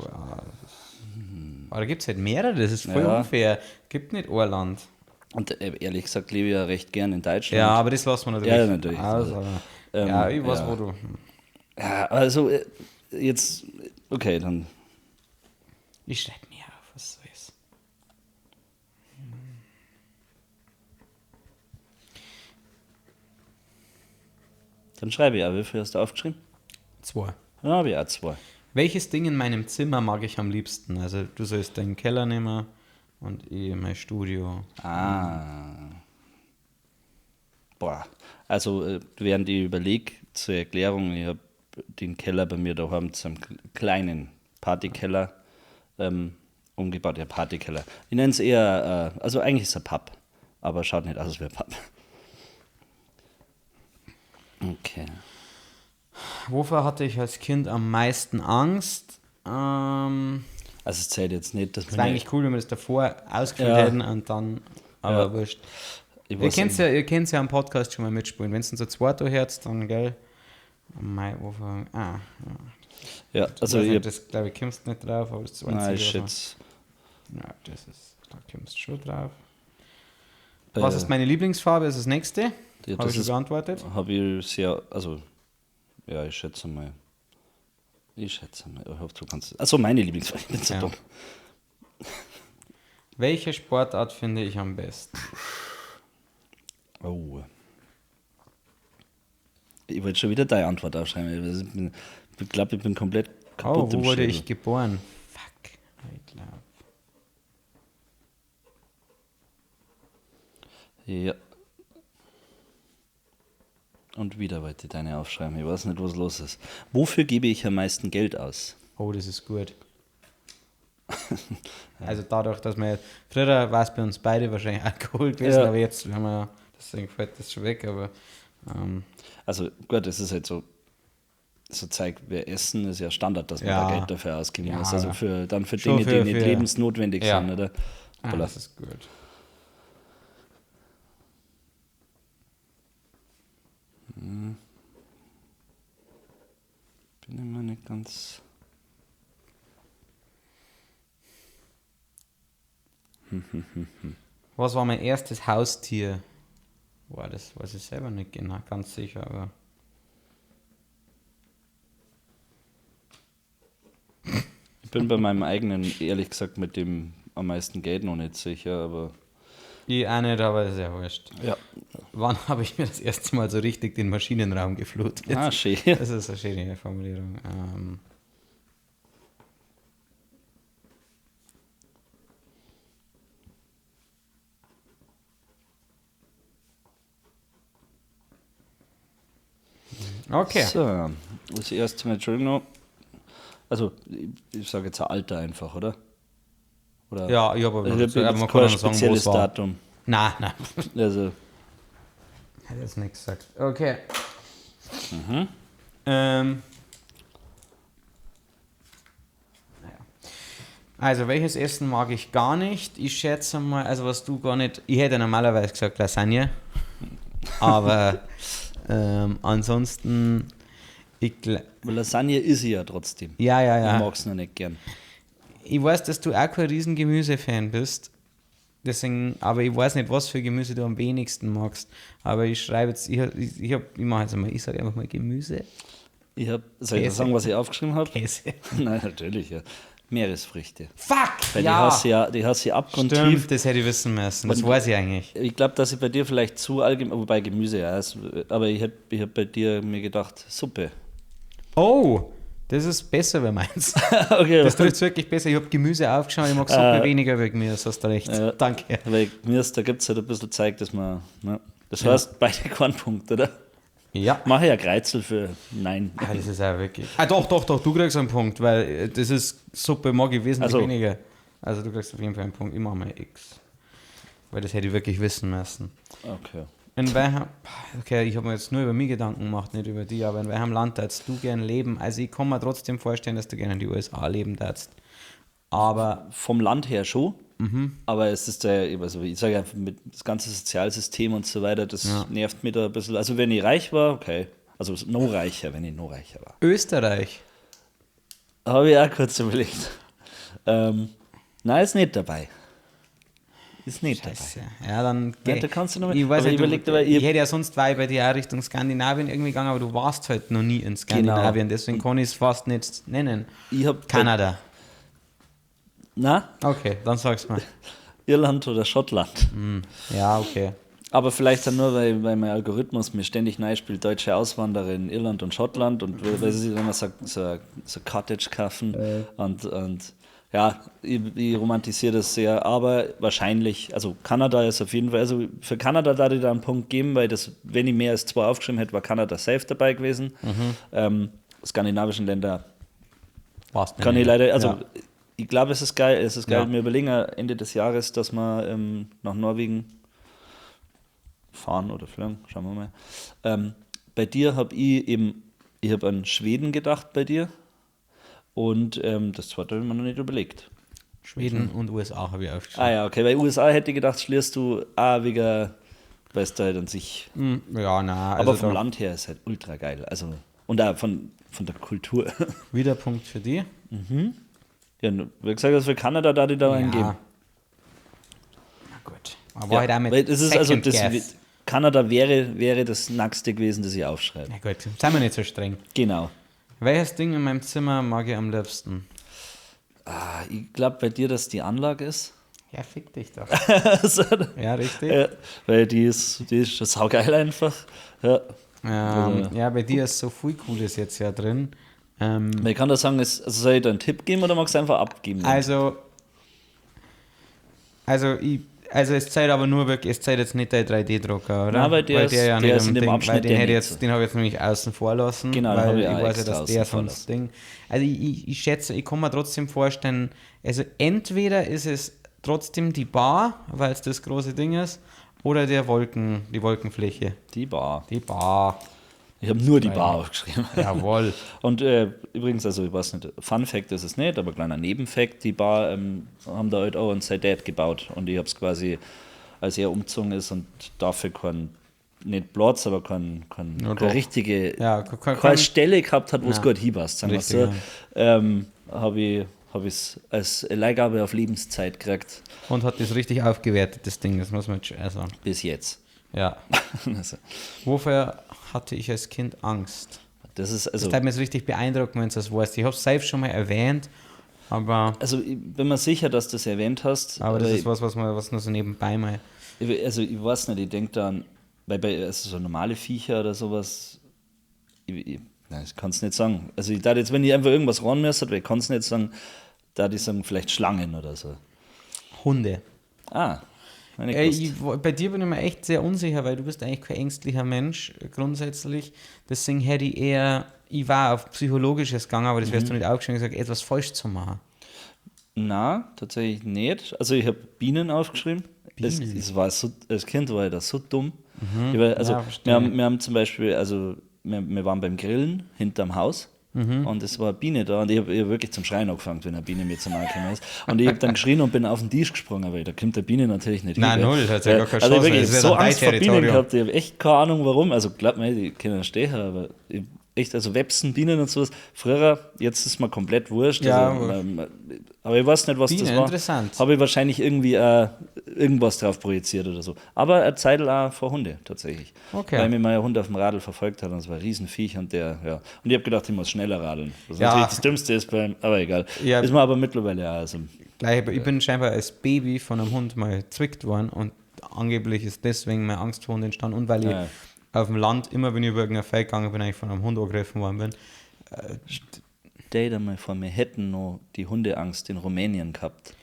aber da gibt es halt mehrere, das ist voll Ja. unfair. Gibt nicht ein Land. Und ehrlich gesagt lebe ich ja recht gern in Deutschland. Ja, aber das lassen wir natürlich. Ja, natürlich. Also, ja, ich weiß, ja. wo du. Ja, also jetzt, okay, dann. Ich schreibe mir auf, was so ist. Dann schreibe ich auch. Wie viel hast du aufgeschrieben? 2. Dann habe ich auch 2. Welches Ding in meinem Zimmer mag ich am liebsten? Also du sollst deinen Keller nehmen und ich mein Studio. Ah. Boah. Also, während ich überlege, zur Erklärung, ich habe den Keller bei mir daheim zum kleinen Partykeller umgebaut. Ja, Partykeller. Ich nenne es eher, also eigentlich ist es ein Pub, aber schaut nicht aus wie ein Pub. Okay. Wovor hatte ich als Kind am meisten Angst? Also es zählt jetzt nicht, dass Es wäre eigentlich cool, wenn wir das davor ausgefüllt Ja. hätten und dann, aber Ja. wurscht. Ich Ihr kennt ja, ihr kennt's ja am Podcast schon mal mitspielen. Wenn es dann so zweit hört, dann, gell? Mei, wovor, ah, ja. Ja, also ich das glaube ich, kommst nicht drauf, aber das ist das Nein, ich schätze. Ja, das ist, da kommst du schon drauf. Was ist meine Lieblingsfarbe? Ist das nächste. Ja, Habe ich schon beantwortet. Habe ich sehr, also, ja, ich schätze mal. Ich schätze mal, ich hoffe, du kannst. Achso, meine Lieblingsfarbe, ich bin so Ja. dumm. Welche Sportart finde ich am besten? Oh. Ich wollte schon wieder deine Antwort aufschreiben. Ich glaube, ich bin komplett kaputt Oh, wo wurde ich geboren? Fuck, ich glaube. Ja. Und wieder wollte ich deine aufschreiben. Ich weiß nicht, was los ist. Wofür gebe ich am meisten Geld aus? Oh, das ist gut. Also dadurch, dass wir früher war es bei uns beide wahrscheinlich Alkohol gewesen, aber jetzt haben wir, deswegen fällt das schon weg, aber Also gut, es ist halt so, so Zeug, wir essen, ist ja Standard, dass man da Geld dafür ausgeben muss. Also für, dann für Dinge, die nicht lebensnotwendig sind, oder? Ah, das ist gut. Bin ich mir nicht ganz. Was war mein erstes Haustier? Boah, das weiß ich selber nicht genau, ganz sicher, aber. Ich bin bei meinem eigenen, ehrlich gesagt, mit dem am meisten Geld noch nicht sicher, aber. Ich auch nicht, aber ist ja wurscht. Ja. Wann habe ich mir das erste Mal so richtig den Maschinenraum geflutet? Ah, schön. Das ist eine schöne Formulierung. Okay. So, das erste Mal, Entschuldigung noch. Also, ich sage jetzt ein Alter einfach, oder? Oder? Ja, ich habe aber Also, noch ich so, hab aber jetzt man kann kein auch noch sagen, wo spezielles es war. Datum. Nein, nein. Also, Hätte jetzt nicht gesagt. Okay. Naja. Also, welches Essen mag ich gar nicht? Ich schätze mal, also was du gar nicht. Ich hätte normalerweise gesagt Lasagne. Aber ansonsten. Ich, aber Lasagne ist sie ja trotzdem. ja, ja, ja. Ich mag es noch nicht gern. Ich weiß, dass du auch kein riesen Gemüsefan bist. Deswegen, aber ich weiß nicht, was für Gemüse du am wenigsten magst. Aber ich schreibe jetzt, ich mache jetzt einmal, ich sage einfach mal Gemüse. Soll ich Käse. sagen, was ich aufgeschrieben habe? Käse. Nein, natürlich, ja. Meeresfrüchte. Fuck! Weil ja! die hasse ich abgrundtief. Stimmt, das hätte ich wissen müssen. Das Und- weiß ich eigentlich. Ich glaube, dass ich bei dir vielleicht zu allgemein, wobei Gemüse, ja, aber ich hab bei dir mir gedacht, Suppe. Oh, das ist besser bei meins. Okay, Das trifft wirklich besser. Ich habe Gemüse aufgeschaut, ich mag Suppe weniger wegen mir, das hast du recht. Danke. Weil Gemüse, da gibt es halt ein bisschen Zeug, dass man. Ne? Das heißt, beide keinen Punkt, oder? Ja. Mache ich ja Kreizel für Nein. Ah, das ist auch wirklich. Ah, doch, doch, doch, du kriegst einen Punkt, weil das ist Suppe mag ich wesentlich Also. weniger. Also du kriegst auf jeden Fall einen Punkt. Ich mache mal X. Weil das hätte ich wirklich wissen müssen. Okay. In welchem, okay, ich habe mir jetzt nur über mich Gedanken gemacht, nicht über die, aber in welchem Land darfst du gern leben? Also ich kann mir trotzdem vorstellen, dass du gerne in die USA leben darfst. Aber Vom Land her schon, aber es ist der, also ich sage einfach, mit das ganze Sozialsystem und so weiter, das nervt mich da ein bisschen. Also wenn ich reich war, okay. Also noch reicher, wenn ich noch reicher war. Österreich. Habe ich auch kurz überlegt. Nein, ist nicht dabei. Ist nicht Scheiße. Ja, dann Ja, da kannst du noch mal- Ich weiß aber nicht, überleg du, dir, ich hätte ja sonst war ich bei dir auch Richtung Skandinavien irgendwie gegangen, aber du warst halt noch nie in Skandinavien, Genau. deswegen kann ich es fast nicht nennen. dabei. Ich hab Kanada. Na, Okay, dann sag's mal. Irland oder Schottland. Ja, okay. Aber vielleicht dann nur, weil mein Algorithmus mir ständig neu spielt, deutsche Auswanderer in Irland und Schottland und weil sie sich dann immer so Cottage kaufen und ja, ich romantisiere das sehr, aber wahrscheinlich, also Kanada ist auf jeden Fall, also für Kanada da ich da einen Punkt geben, weil das, wenn ich mehr als 2 aufgeschrieben hätte, war Kanada safe dabei gewesen. Skandinavischen Länder Warst kann ich leider, also Ja. ich glaube, es ist geil, Ja. Wir überlegen ja Ende des Jahres, dass wir nach Norwegen fahren oder fliegen, schauen wir mal. Bei dir habe ich eben, ich habe an Schweden gedacht bei dir und das zweite habe ich mir noch nicht überlegt. Schweden und USA habe ich aufgeschrieben. Ah ja, okay, bei USA hätte ich gedacht, schließt du auch wegen, weißt du halt an sich. Ja, na, Aber also vom da- Land her ist halt ultra geil, also und auch von der Kultur. Wieder Punkt für die. Ja, wie gesagt, also für Kanada da die da einen geben. Na gut. Aber Ja, halt auch mit weil das ist also Second das, Guess. Kanada wäre das Nackste gewesen, das ich aufschreibe. Na gut, seien wir nicht so streng. Genau. Welches Ding in meinem Zimmer mag ich am liebsten? Ah, ich glaube bei dir, dass die Anlage ist. Ja, fick dich doch. Also, Ja, richtig. ja, weil die ist schon saugeil einfach. Ja. Ja, bei dir ist so viel Cooles jetzt ja drin. Ich kann da sagen, also soll ich da einen Tipp geben oder magst du einfach abgeben? Also ich, Also es zeigt aber nur wirklich, es zeigt jetzt nicht der 3D-Drucker, oder? Nein, weil der ist- ja der nicht ist in dem Ding, Abschnitt, weil den der hätte ich nicht jetzt, so. den habe ich jetzt nämlich außen vor lassen, Genau, den weil habe ich ich auch weiß ja, extra dass der außen vor sonst Ding. Also ich schätze, ich kann mir trotzdem vorstellen, also entweder ist es trotzdem die Bar, weil es das große Ding ist, oder die Wolkenfläche. Die Bar. Die Bar. Ich habe nur die Bar aufgeschrieben. Jawohl. Und übrigens, also ich weiß nicht, Fun Fact ist es nicht, aber kleiner Nebenfact, die Bar haben da halt auch und sein Dad gebaut. Und ich habe es quasi, als er umgezogen ist und dafür kein, nicht Platz, aber Ja, keine doch. richtige Ja, keine Stelle gehabt hat, wo es Ja. gut hinpasst, sagen wir so, habe ich es als Leihgabe auf Lebenszeit gekriegt, Und hat das richtig aufgewertet, das Ding, das muss man jetzt schon sagen. bis jetzt. Ja. Also, Wofür hatte ich als Kind Angst? das ist also. Das hat mich jetzt richtig beeindrucken, wenn du das weißt. Ich habe es selbst schon mal erwähnt, aber, Also ich bin mir sicher, dass du das erwähnt hast. aber das aber ist was man, was nur so nebenbei mal. Also ich weiß nicht, ich denke dann, weil bei also so normale Viecher oder sowas, ich kann es nicht sagen. Also ich dachte jetzt, wenn ich einfach irgendwas ran müsste, weil ich kann es nicht sagen, da die sagen vielleicht Schlangen oder so. Hunde. Ah, meine Ey, bei dir bin ich mir echt sehr unsicher, weil du bist eigentlich kein ängstlicher Mensch grundsätzlich. Deswegen hätte ich eher, ich war auf Psychologisches gegangen, aber das wärst du nicht aufgeschrieben, gesagt, etwas falsch zu machen. Na, tatsächlich nicht. Also ich habe Bienen aufgeschrieben. Bienen? Es war so, als Kind war ich da so dumm. Ich war, also Ja, verstehe. wir haben zum Beispiel, also wir waren beim Grillen hinterm Haus und es war eine Biene da und ich habe hab wirklich zum Schreien angefangen, wenn eine Biene mir zu nahe gekommen ist. Und ich habe dann geschrien und bin auf den Tisch gesprungen, weil da kommt der Biene natürlich nicht Nein, hin, gell. null, hat ja gar keine Also Chance, ich wirklich das wär so dann dein Angst vor Bienen Territorium. gehabt, ich habe echt keine Ahnung warum. Also glaub mir, die können stechen, aber ich, echt, also Websen, Bienen und sowas. Früher, jetzt ist mir komplett wurscht. Ja, also, aber ich weiß nicht, was Biene, das war. interessant. Habe ich wahrscheinlich irgendwie irgendwas drauf projiziert oder so. Aber eine Zeitl auch vor Hunde tatsächlich. Okay. Weil mir mein Hund auf dem Radl verfolgt hat und es war ein Riesenviech und der, ja. Und ich habe gedacht, ich muss schneller radeln. Was Ja. natürlich das Dümmste ist beim, aber egal. Ja. Ist mir aber mittlerweile auch. Also, Gleich, ich bin scheinbar als Baby von einem Hund mal gezwickt worden und angeblich ist deswegen meine Angst vor Hund entstanden und weil ich Ja. auf dem Land immer, wenn ich über irgendein Feld gegangen bin, eigentlich von einem Hund angegriffen worden bin. Stell dir mal vor, wir hätten noch die Hundeangst in Rumänien gehabt.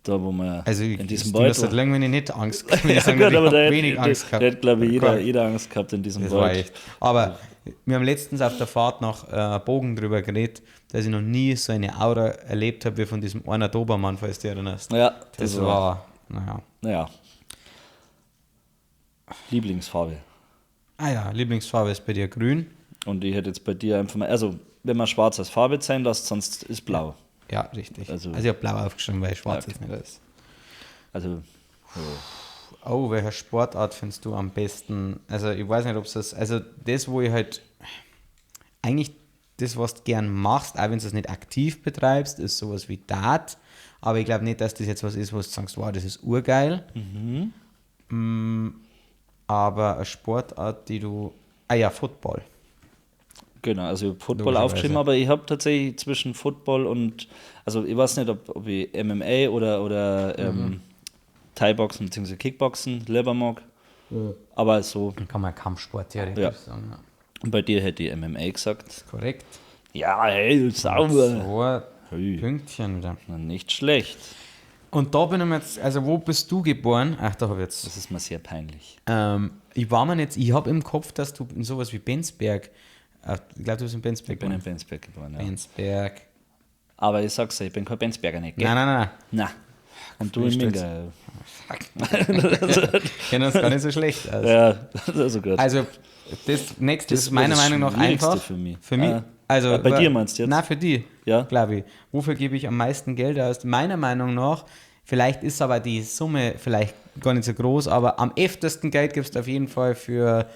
Da, wo wir Also ich, in diesem du wirst Wald. halt lang, wenn ich nicht Angst gehabt hätte. Ja, sagen, gut, ich aber hab da hätte, wenig Angst gehabt. Da hätte, glaube ich, jeder Angst gehabt in diesem Das war Wald. echt. Aber wir haben letztens auf der Fahrt nach Bogen drüber geredet, dass ich noch nie so eine Aura erlebt habe wie von diesem einer Dobermann, falls du dich erinnerst. Ja, das war, naja. Naja. Lieblingsfarbe. Ah ja, Lieblingsfarbe ist bei dir grün. Und ich hätte jetzt bei dir einfach mal, also wenn man schwarz als Farbe sein lässt, sonst ist blau. Ja, richtig. Also- Also, ich habe blau aufgeschrieben, weil schwarz Ja, jetzt nicht ist. Also, Oh, welche Sportart findest du am besten? Also ich weiß nicht, ob es das, also das, wo ich halt eigentlich das, was du gern machst, auch wenn du es nicht aktiv betreibst, ist sowas wie Dart. Aber ich glaube nicht, dass das jetzt was ist, wo du sagst, wow, das ist urgeil. Aber eine Sportart, die du, ah ja, Football. genau, also ich habe Football Logischerweise. aufgeschrieben, aber ich habe tatsächlich zwischen Football und, also ich weiß nicht, ob ich MMA oder Thai-Boxen bzw. Kickboxen lieber mag. Aber so, Dann kann man Kampfsport theoretisch Ja. sagen. Ja. und bei dir hätte ich MMA gesagt. Korrekt. Ja, hey, sauber. Zwei Hey. Pünktchen wieder. Na, nicht schlecht. Und da bin ich mir jetzt, also wo bist du geboren? Ach, da habe ich jetzt. Das ist mir sehr peinlich. Ich war mir jetzt, ich habe im Kopf, dass du in sowas wie Bensberg, ich glaube, du bist in Bensberg Ich bin in geboren. Bensberg geboren, ja. Bensberg. Aber ich sag's dir, ich bin kein Bensberger nicht, gell? Nein, nein, nein. Na. Und du in Stolz. Minga. Kennen uns gar nicht so schlecht aus. Ja, das ist also gut. Also, das nächste Das ist meiner war das Meinung nach Schwierigste einfach. für mich. Für mich. Ah. Also, Ah, bei dir meinst du jetzt? Nein, für die, Ja. glaube ich. Wofür gebe ich am meisten Geld aus? Meiner Meinung nach, vielleicht ist aber die Summe vielleicht gar nicht so groß, aber am öftesten Geld gibst du auf jeden Fall für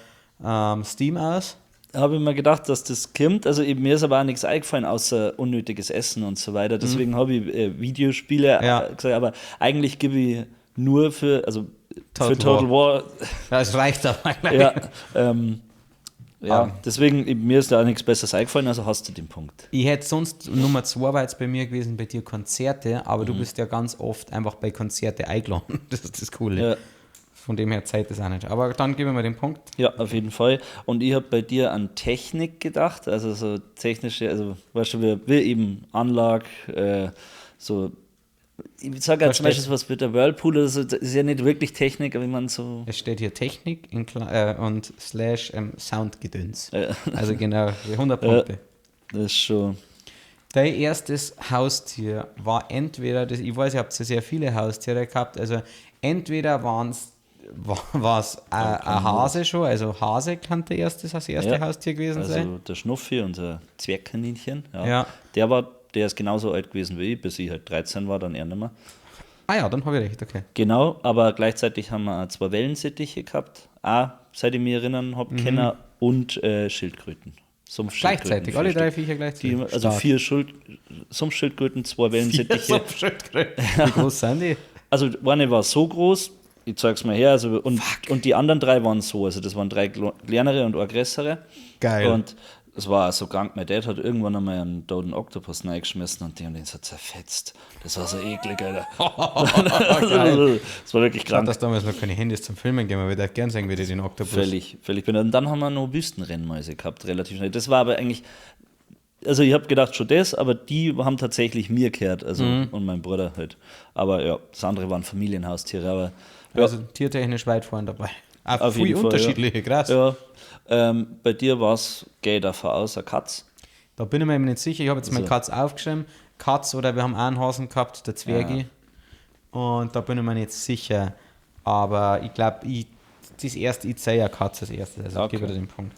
Steam aus. Habe ich mir gedacht, dass das kommt. Also eben, mir ist aber auch nichts eingefallen, außer unnötiges Essen und so weiter. Deswegen habe ich Videospiele Ja. gesagt, aber eigentlich gebe ich nur für, also Total für Total War. Das reicht aber, glaub ich. Ja, ja Ah. deswegen, eben, mir ist da auch nichts Besseres eingefallen, also hast du den Punkt. Ich hätte sonst Nummer 2 war jetzt bei mir gewesen, bei dir Konzerte, aber du bist ja ganz oft einfach bei Konzerte eingeladen. Das ist das Coole. Ja. Von dem her Zeit ist auch nicht. Aber dann geben wir den Punkt. Ja, auf jeden Fall. Und ich habe bei dir an Technik gedacht, also so technische, also weißt du, wir eben Anlage, so Ich sage ja zum Beispiel was mit der Whirlpool oder so, das ist ja nicht wirklich Technik, aber ich meine so. Es steht hier Technik in und Slash Soundgedöns. Ja. Also genau, 100 Punkte. Ja, das ist schon. Dein erstes Haustier war entweder, das, ich weiß, ihr habt ja sehr viele Haustiere gehabt, also entweder war es ein Hase schon, also Hase kann der erste, das erste ja, Haustier gewesen also sein. Also der Schnuffi, unser Zwergkaninchen, ja. Ja. Der ist genauso alt gewesen wie ich, bis ich halt 13 war, dann er nicht mehr. Ah ja, dann habe ich recht, okay. Genau, aber gleichzeitig haben wir auch 2 Wellensittiche gehabt, auch, seit ich mich erinnern habe, können, und Schildkröten. Gleichzeitig, alle 3 Viecher gleichzeitig. Die, also 4 Sumpfschildkröten, 2 Wellensittiche. 4 Sumpfschildkröten. Wie groß sind die? Also eine war so groß, ich zeig's mal her, also, und die anderen 3 waren so, also das waren 3 kleinere und eine größere. Geil. Und es war so krank, mein Dad hat irgendwann einmal einen toten Oktopus reingeschmissen und die haben den so zerfetzt. Das war so eklig, Alter. Geil. Das war wirklich krank. Dass damals noch keine Handys zum Filmen gegeben, aber ich würde gern sehen, wie die den Oktopus. Völlig, völlig. Und dann haben wir noch Wüstenrennmäuse gehabt, relativ schnell. Das war aber eigentlich, also ich hab gedacht schon das, aber die haben tatsächlich mir gehört, also und mein Bruder halt. Aber ja, das andere waren Familienhaustiere, aber ja. Also tiertechnisch weit vorn dabei. Auch Auf viel jeden Fall, unterschiedliche, ja. Krass. Ja. Bei dir war es, geh ich davon aus, eine Katz? Da bin ich mir eben nicht sicher. Ich habe jetzt meine Katz aufgeschrieben. Katz oder wir haben auch einen Hasen gehabt, der Zwergi. Ja. Und da bin ich mir nicht sicher. Aber ich glaube, ich zähle ja Katz als erstes. Also okay. Ich gebe dir den Punkt.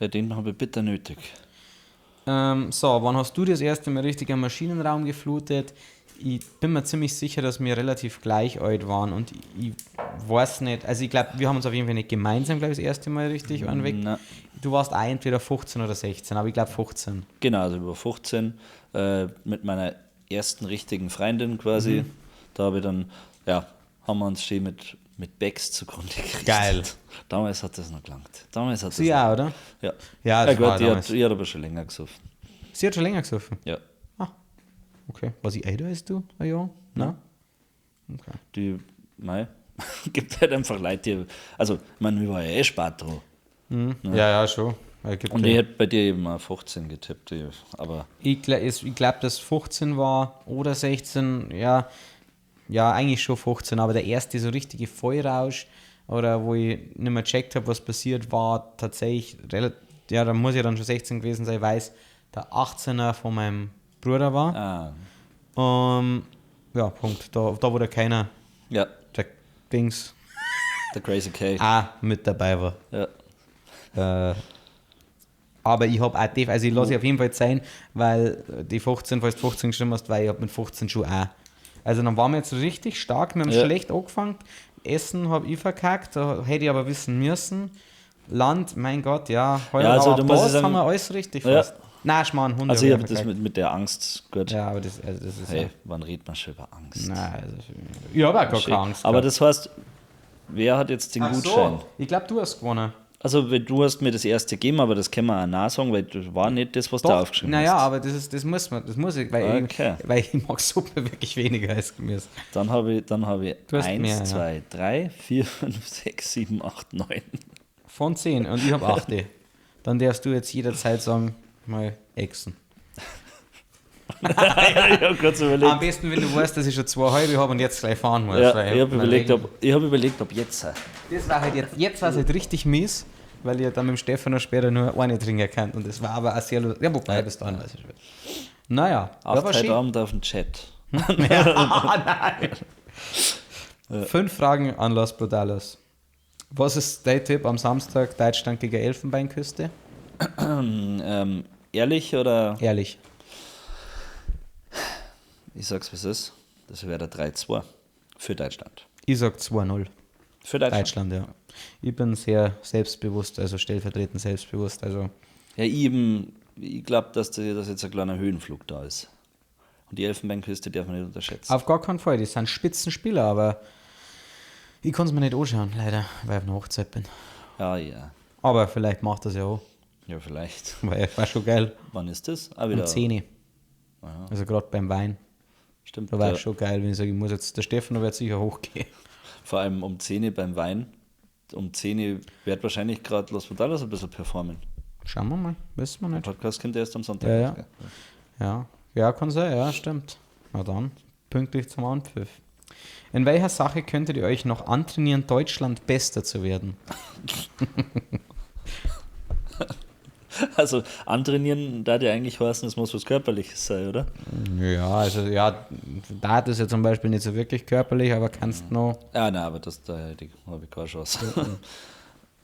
Ja, den habe ich bitter nötig. So, wann hast du das erste Mal richtig am Maschinenraum geflutet? Ich bin mir ziemlich sicher, dass wir relativ gleich alt waren und ich weiß nicht, also ich glaube, wir haben uns auf jeden Fall nicht gemeinsam, glaube ich, das erste Mal richtig anweg. Du warst auch entweder 15 oder 16, aber ich glaube 15. Genau, also über 15 mit meiner ersten richtigen Freundin quasi. Mhm. Da habe ich dann, ja, haben wir uns schön mit Becks zugrunde gekriegt. Geil. Damals hat das noch gelangt. Damals hat Sie das auch, oder? Ja. Ja, das ja, gut, war die hat aber schon länger gesoffen. Sie hat schon länger gesoffen? Ja. Okay. Was ich älter als du? Ah, ja. Nein? Okay. Die, mei, gibt halt einfach Leute, die, also, ich meine, ich war ja eh spät dran. Mhm. Ja, ja, schon. Und ich hätte bei dir eben auch 15 getippt, aber. Ich glaube, dass 15 war oder 16, ja, ja, eigentlich schon 15, aber der erste so richtige Vollrausch oder wo ich nicht mehr gecheckt habe, was passiert, war tatsächlich, ja, da muss ich dann schon 16 gewesen sein, weil es der 18er von meinem Bruder war. Ah. Ja, Punkt. Da wo der keiner, ja. Der Dings, der Crazy K, auch mit dabei war. Ja. Aber ich habe auch, also ich lasse ich auf jeden Fall sein, weil die 15, falls du 15 geschrieben hast, weil ich habe mit 15 schon auch. Also dann waren wir jetzt richtig stark, wir haben schlecht angefangen. Essen habe ich verkackt, da hätte ich aber wissen müssen. Land, mein Gott, ja, heuer, ja, also, aber da das haben wir alles richtig fast. Ja. Nein, Schmarrn, Hunde. Also ich habe das mit der Angst, gut. Ja, aber das, also das ist hey, ja. Wann redet man schon über Angst? Nein, also, ich habe auch gar keine Angst. Aber das heißt, wer hat jetzt den Gutschein? So, ich glaube, du hast gewonnen. Also du hast mir das erste gegeben, aber das können wir auch nachsagen, weil das war nicht das, was Doch, du aufgeschrieben naja, hast. Naja, aber das muss ich, weil, okay. ich mag Suppe wirklich weniger als Gemüse. Dann habe ich, 1, mehr, 2, 3, 4, 5, 6, 7, 8, 9. Von 10 und ich habe 8. Dann darfst du jetzt jederzeit sagen, mal Echsen. Ich habe kurz überlegt. Am besten, wenn du weißt, dass ich schon 2 halbe habe und jetzt gleich fahren muss. Ja, ich habe überlegt, ob jetzt. Das war halt jetzt war es halt richtig mies, weil ich dann mit dem Stefan noch später nur eine trinken kann. Und das war aber auch sehr lustig. Ja, wobei, bis dahin weiß ich schon. Naja, acht heute Abend auf den Chat. Ja, nein. Ja. 5 Fragen an Los Brutalos. Was ist dein Tipp am Samstag Deutschland gegen Elfenbeinküste? Ehrlich oder? Ehrlich. Ich sag's, wie es ist. Das wäre der 3-2 für Deutschland. Ich sag 2-0. Für Deutschland? Deutschland, ja. Ich bin sehr selbstbewusst, also stellvertretend selbstbewusst. Also. Ja, ich glaube, dass jetzt ein kleiner Höhenflug da ist. Und die Elfenbeinküste darf man nicht unterschätzen. Auf gar keinen Fall, die sind Spitzenspieler, aber ich kann es mir nicht anschauen, leider, weil ich auf einer Hochzeit bin. Ja, ja. Aber vielleicht macht das ja auch. Ja, vielleicht. Weil war schon geil. Wann ist das? Ah, wieder. Um 10. Also gerade beim Wein. Stimmt. Da war es schon geil, wenn ich sage, ich muss jetzt, der Stefano wird sicher hochgehen. Vor allem um 10 beim Wein. Um 10 wird wahrscheinlich gerade Los Brutalos ein bisschen performen. Schauen wir mal, wissen wir nicht. Der Podcast kommt erst am Sonntag. Ja, ja. Ja, ja, kann sein, ja, stimmt. Na dann, Pünktlich zum Anpfiff. In welcher Sache könntet ihr euch noch antrainieren, Deutschland bester zu werden? Also antrainieren, da ja eigentlich heißen, es muss was Körperliches sein, oder? Ja, also ja, Dart ist ja zum Beispiel nicht so wirklich körperlich, aber kannst noch. Ja, nein, aber das, da habe ich keine Chance.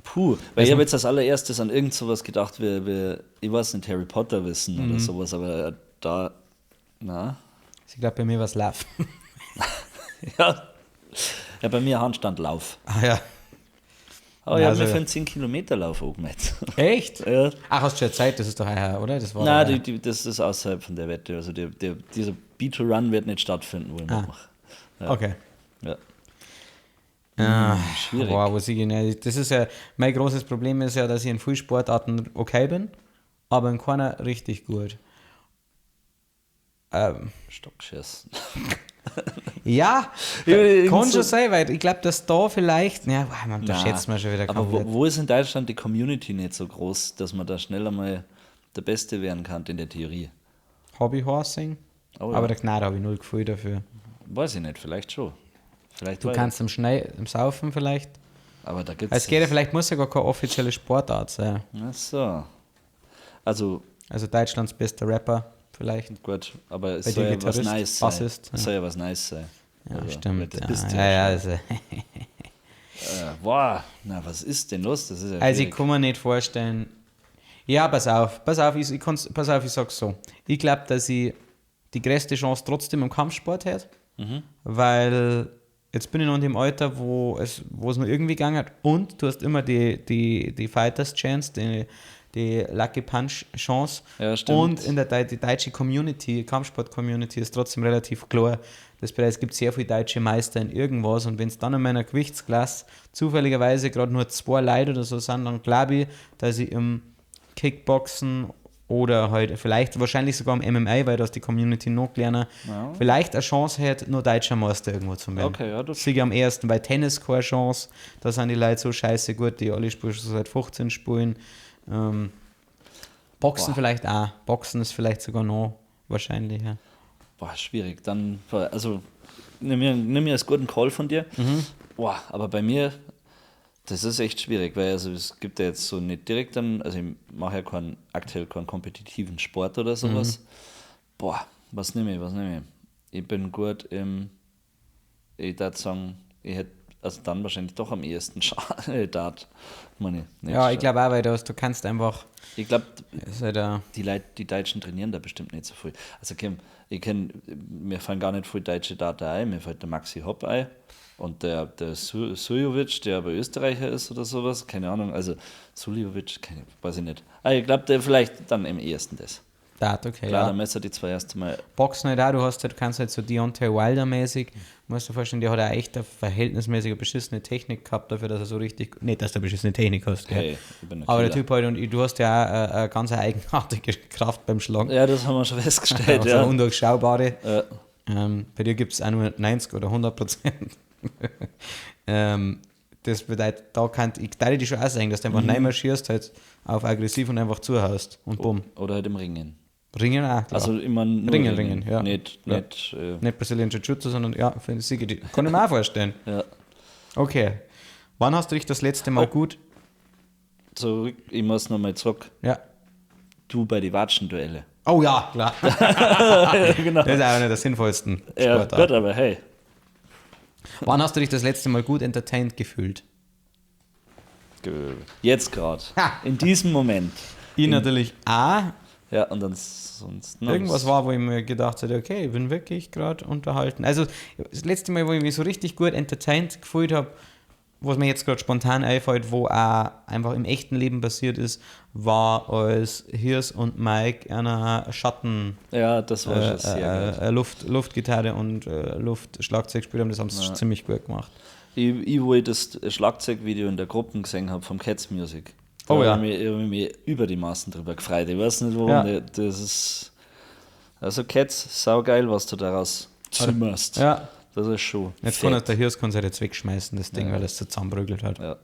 Puh, weil ich habe jetzt als allererstes an irgend sowas gedacht, wie, ich weiß nicht, Harry Potter wissen oder sowas, aber da, na. Ich glaube, bei mir war es Lauf. Ja. Ja, bei mir Handstandlauf. Ah ja. Aber ich habe mir für einen 10-Kilometer-Lauf angemeldet. Echt? Ja. Ach, hast du schon Zeit, das ist doch heuer, oder? Das war Nein, das ist außerhalb von der Wette. Also dieser B2Run wird nicht stattfinden, wo ich mitmache. Ja. Okay. Ja. Ah, schwierig. Boah, was ich nicht. Das ist ja, mein großes Problem ist ja, dass ich in vielen Sportarten okay bin, aber in keiner richtig gut. Stockschießen. Ja, kann schon sein, weil ich glaube, dass da vielleicht, ja, man, da schätzt man schon wieder Aber wo ist in Deutschland die Community nicht so groß, dass man da schneller mal der Beste werden kann in der Theorie? Hobbyhorsing? Oh, ja. Aber der Gnade habe ich null Gefühl dafür. Weiß ich nicht, vielleicht schon. Vielleicht du kannst im Schnee, im Saufen vielleicht. Aber da gibt's. Es geht ja, vielleicht muss ja gar keine offizielle Sportart sein. Ach so. Also Deutschlands bester Rapper vielleicht. Gut, aber es soll ja was Nice sein. Bassist, es soll ja was Nice sein. Ja, also, stimmt. Das bist du ja, also. Boah, na, was ist denn los? Das ist ja also, ich kann mir nicht vorstellen. Ja, pass auf, ich sag's so. Ich glaube, dass ich die größte Chance trotzdem im Kampfsport hätte, weil jetzt bin ich noch in dem Alter, wo es noch irgendwie gegangen hat, und du hast immer die Fighters Chance, die Lucky Punch Chance. Ja, stimmt. Und in der die deutsche Community, Kampfsport-Community ist trotzdem relativ klar. Das bedeutet, es gibt sehr viele deutsche Meister in irgendwas, und wenn es dann in meiner Gewichtsklasse zufälligerweise gerade nur 2 Leute oder so sind, dann glaube ich, dass ich im Kickboxen oder halt vielleicht wahrscheinlich sogar im MMA, weil da ist die Community noch kleiner, ja, vielleicht eine Chance hat, nur deutscher Meister irgendwo zu werden. Okay, ja, das sehe ich am ersten. Bei Tennis keine Chance, da sind die Leute so scheiße gut, die alle spielen schon seit 15 spielen. Boxen. Boah. Vielleicht auch. Boxen ist vielleicht sogar noch wahrscheinlicher. Boah, schwierig. Dann, also nimm mir als guten Call von dir. Boah, aber bei mir, das ist echt schwierig, weil also es gibt ja jetzt so nicht direkt dann, also ich mache ja aktuell keinen kompetitiven Sport oder sowas. Boah, was nehme ich? Ich bin gut im, ich würde sagen, ich hätte also dann wahrscheinlich doch am ehesten Dart. Meine, ja, ich glaube auch, weil du kannst einfach. Ich glaube, halt die Leute, die Deutschen trainieren da bestimmt nicht so viel. Also mir fallen gar nicht viel deutsche Darter ein, mir fällt der Maxi Hopp ein und der Suljovic, der aber Österreicher ist oder sowas, keine Ahnung, also Suljovic, weiß ich nicht. Aber ich glaube, der vielleicht dann im ehesten das. Dart, okay. Klar, ja. Dann messer die zwei erst mal. Boxen halt auch, du kannst halt so Deontay Wilder-mäßig, musst du dir vorstellen, der hat auch echt eine verhältnismäßig beschissene Technik gehabt dafür, dass er so richtig, nicht, dass du beschissene Technik hast, gell? Hey, ich bin ein aber der Typ halt, und du hast ja auch eine ganz eigenartige Kraft beim Schlagen. Ja, das haben wir schon festgestellt, also ja. Eine undurchschaubare. Ja. Bei dir gibt es auch nur 90 oder 100%. Das bedeutet, da kann ich teile dir schon auch sagen, dass du einfach reinmarschierst, halt auf aggressiv und einfach zuhaust und bumm. Oder halt im Ringen. Ringen auch, klar. Also immer nur Ringen, ja. Nicht, ja. Nicht Brazilian Jiu-Jitsu, sondern ja, finde ich, kann ich mir auch vorstellen. Ja. Okay. Wann hast du dich das letzte Mal gut... Zurück, ich muss nochmal zurück. Ja. Du bei den Watschenduelle. Oh ja, klar. Genau. Das ist auch einer der sinnvollsten Sportarten. Ja, gut, aber hey. Wann hast du dich das letzte Mal gut entertained gefühlt? Jetzt gerade. In diesem Moment. Ich natürlich auch. Ja, und ansonsten. Irgendwas war, wo ich mir gedacht habe, okay, ich bin wirklich gerade unterhalten. Also das letzte Mal, wo ich mich so richtig gut entertained gefühlt habe, was mir jetzt gerade spontan einfällt, wo auch einfach im echten Leben passiert ist, war, als Hirs und Mike einer Schatten... Ja, das war schon sehr gut. Luftgitarre und Luftschlagzeug gespielt haben, das haben sie ziemlich gut gemacht. Ich, wo ich das Schlagzeugvideo in der Gruppe gesehen habe, vom Cats Music. Da habe ich mich über die Maßen drüber gefreut. Ich weiß nicht warum. Ja. Das ist... Also Cats, saugeil, was du daraus zimmerst. Ja. Das ist schon. Jetzt kann der Hirs halt jetzt wegschmeißen, das Ding, weil es zusammenprügelt hat. Ja.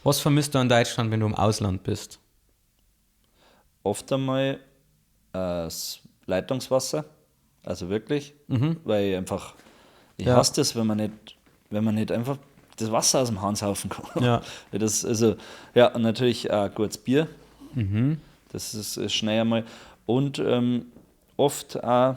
Was vermisst du in Deutschland, wenn du im Ausland bist? Oft einmal das Leitungswasser. Also wirklich, weil ich einfach, ich hasse das, wenn man nicht einfach das Wasser aus dem Hahn saufen kann. Ja. Das, also, ja, und natürlich auch gutes Bier. Das ist schnell einmal. Und oft auch,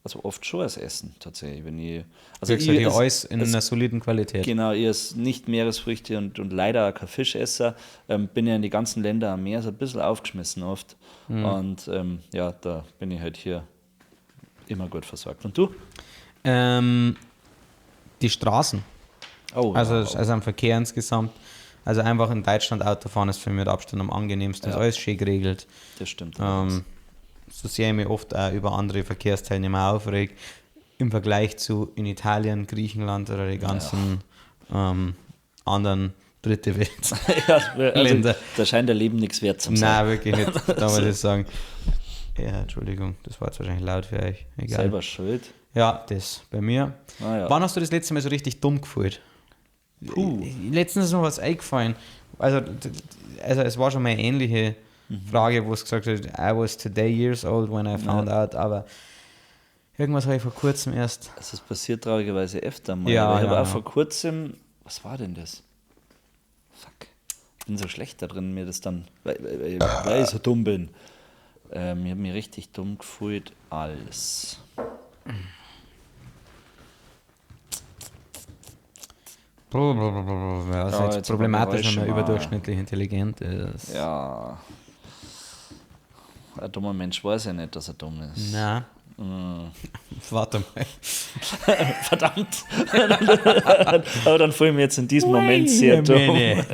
also oft schon als Essen tatsächlich. Wenn ich, also ich, halt alles in einer soliden Qualität. Genau, ich esse nicht Meeresfrüchte und leider auch kein Fischesser. Bin ja in die ganzen Länder am Meer so ein bisschen aufgeschmissen oft. Und ja, da bin ich halt hier immer gut versorgt. Und du? Die Straßen. Oh, Also, ja. also am Verkehr insgesamt. Also einfach in Deutschland Autofahren ist für mich mit Abstand am angenehmsten. Ist alles schön geregelt. Das stimmt. So sehr ich mich oft auch über andere Verkehrsteilnehmer aufreg, im Vergleich zu in Italien, Griechenland oder die ganzen anderen Dritte Welt. Ja, also, Länder. Da scheint der Leben nichts wert zu sein. Nein, wirklich nicht. Da muss ich sagen. Ja, Entschuldigung, das war jetzt wahrscheinlich laut für euch. Egal. Selber schuld. Ja, das bei mir. Ah, ja. Wann hast du das letzte Mal so richtig dumm gefühlt? Puh. Letztens ist mir was eingefallen. Also es war schon mal eine ähnliche Frage, wo es gesagt hat, I was today years old when I found out, aber irgendwas habe ich vor kurzem erst. Also es passiert traurigerweise öfter mal. Ja, aber ich ja, habe auch vor kurzem, was war denn das? Fuck. Ich bin so schlecht da drin, mir das dann, weil ich so dumm bin. Ich habe mich richtig dumm gefühlt als. Ja, das ist Ja, jetzt problematisch, wenn man überdurchschnittlich intelligent ist. Ja. Ein dummer Mensch weiß ja nicht, dass er dumm ist. Na. Warte mal. Verdammt. Aber dann fühle ich mich jetzt in diesem Moment sehr dumm.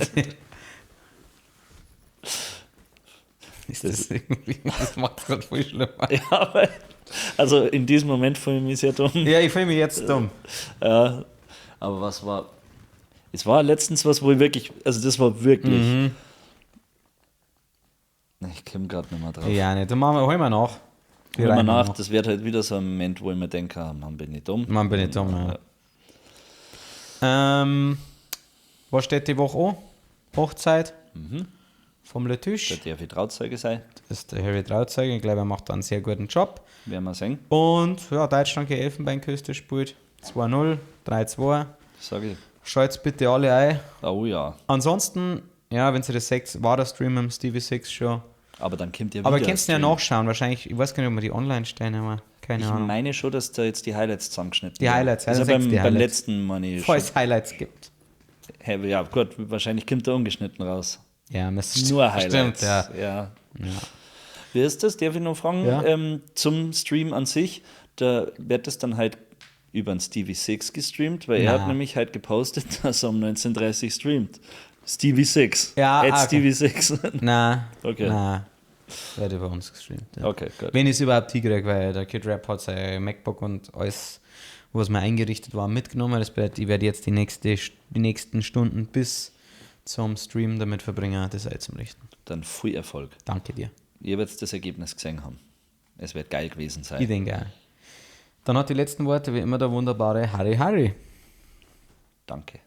Ist das irgendwie, das macht es gerade voll schlimmer. Ja, aber, also in diesem Moment fühle ich mich sehr dumm. Ja, ich fühle mich jetzt dumm. Ja, aber was war. Es war letztens was, wo ich wirklich. Also das war wirklich. Ich komme gerade nicht mehr drauf. Ja, nicht. Dann machen wir, holen wir nach. Wir Holen wir nach, das wird halt wieder so ein Moment, wo ich mir denke, ah, Mann, bin ich dumm. Mann, bin ich dumm, ja. Was steht die Woche an? Hochzeit vom Le Tisch. Der darf ich Trauzeuge sein, Das ist der Harry Trauzeuge. Ich glaube, er macht da einen sehr guten Job. werden wir sehen. Und ja, Deutschland gegen Elfenbeinküste spielt 2-0, 3-2. Sag ich. Schalt's bitte alle ein. Oh ja. Ansonsten, ja, wenn sie das seht, war der Stream im Stevie Six schon. Aber dann kommt ja Aber kannst du ja nachschauen, wahrscheinlich, ich weiß gar nicht, ob wir die online stellen, aber keine Ich Ahnung. meine schon, dass da jetzt die Highlights zusammengeschnitten Die Highlights, ja, also beim, die beim letzten meine ich Falls Highlights gibt. Hey, ja, gut, wahrscheinlich kommt der ungeschnitten raus. Ja, Mist. Nur Highlights. Stimmt, ja. Ja. Wie ist das? Darf ich noch fragen? Ja. Zum Stream an sich, da wird das dann halt über den Stevie Six gestreamt, weil er hat nämlich halt gepostet, dass er um 19:30 Uhr streamt. Stevie Six. Ja, At ah, okay. Stevie Six. Nein. Okay. Nein. Wird über uns gestreamt. Ja. Okay, gut. Wenn ich es überhaupt hinkriege, weil der Kid Rap hat sein MacBook und alles, was mir eingerichtet war, mitgenommen. Das bedeutet, ich werde jetzt die nächsten Stunden bis zum Stream damit verbringen, das einzurichten. Dann viel Erfolg. Danke dir. Ihr werdet das Ergebnis gesehen haben. Es wird geil gewesen sein. Ich denke auch. Dann hat die letzten Worte wie immer der wunderbare Harry Harry. Danke.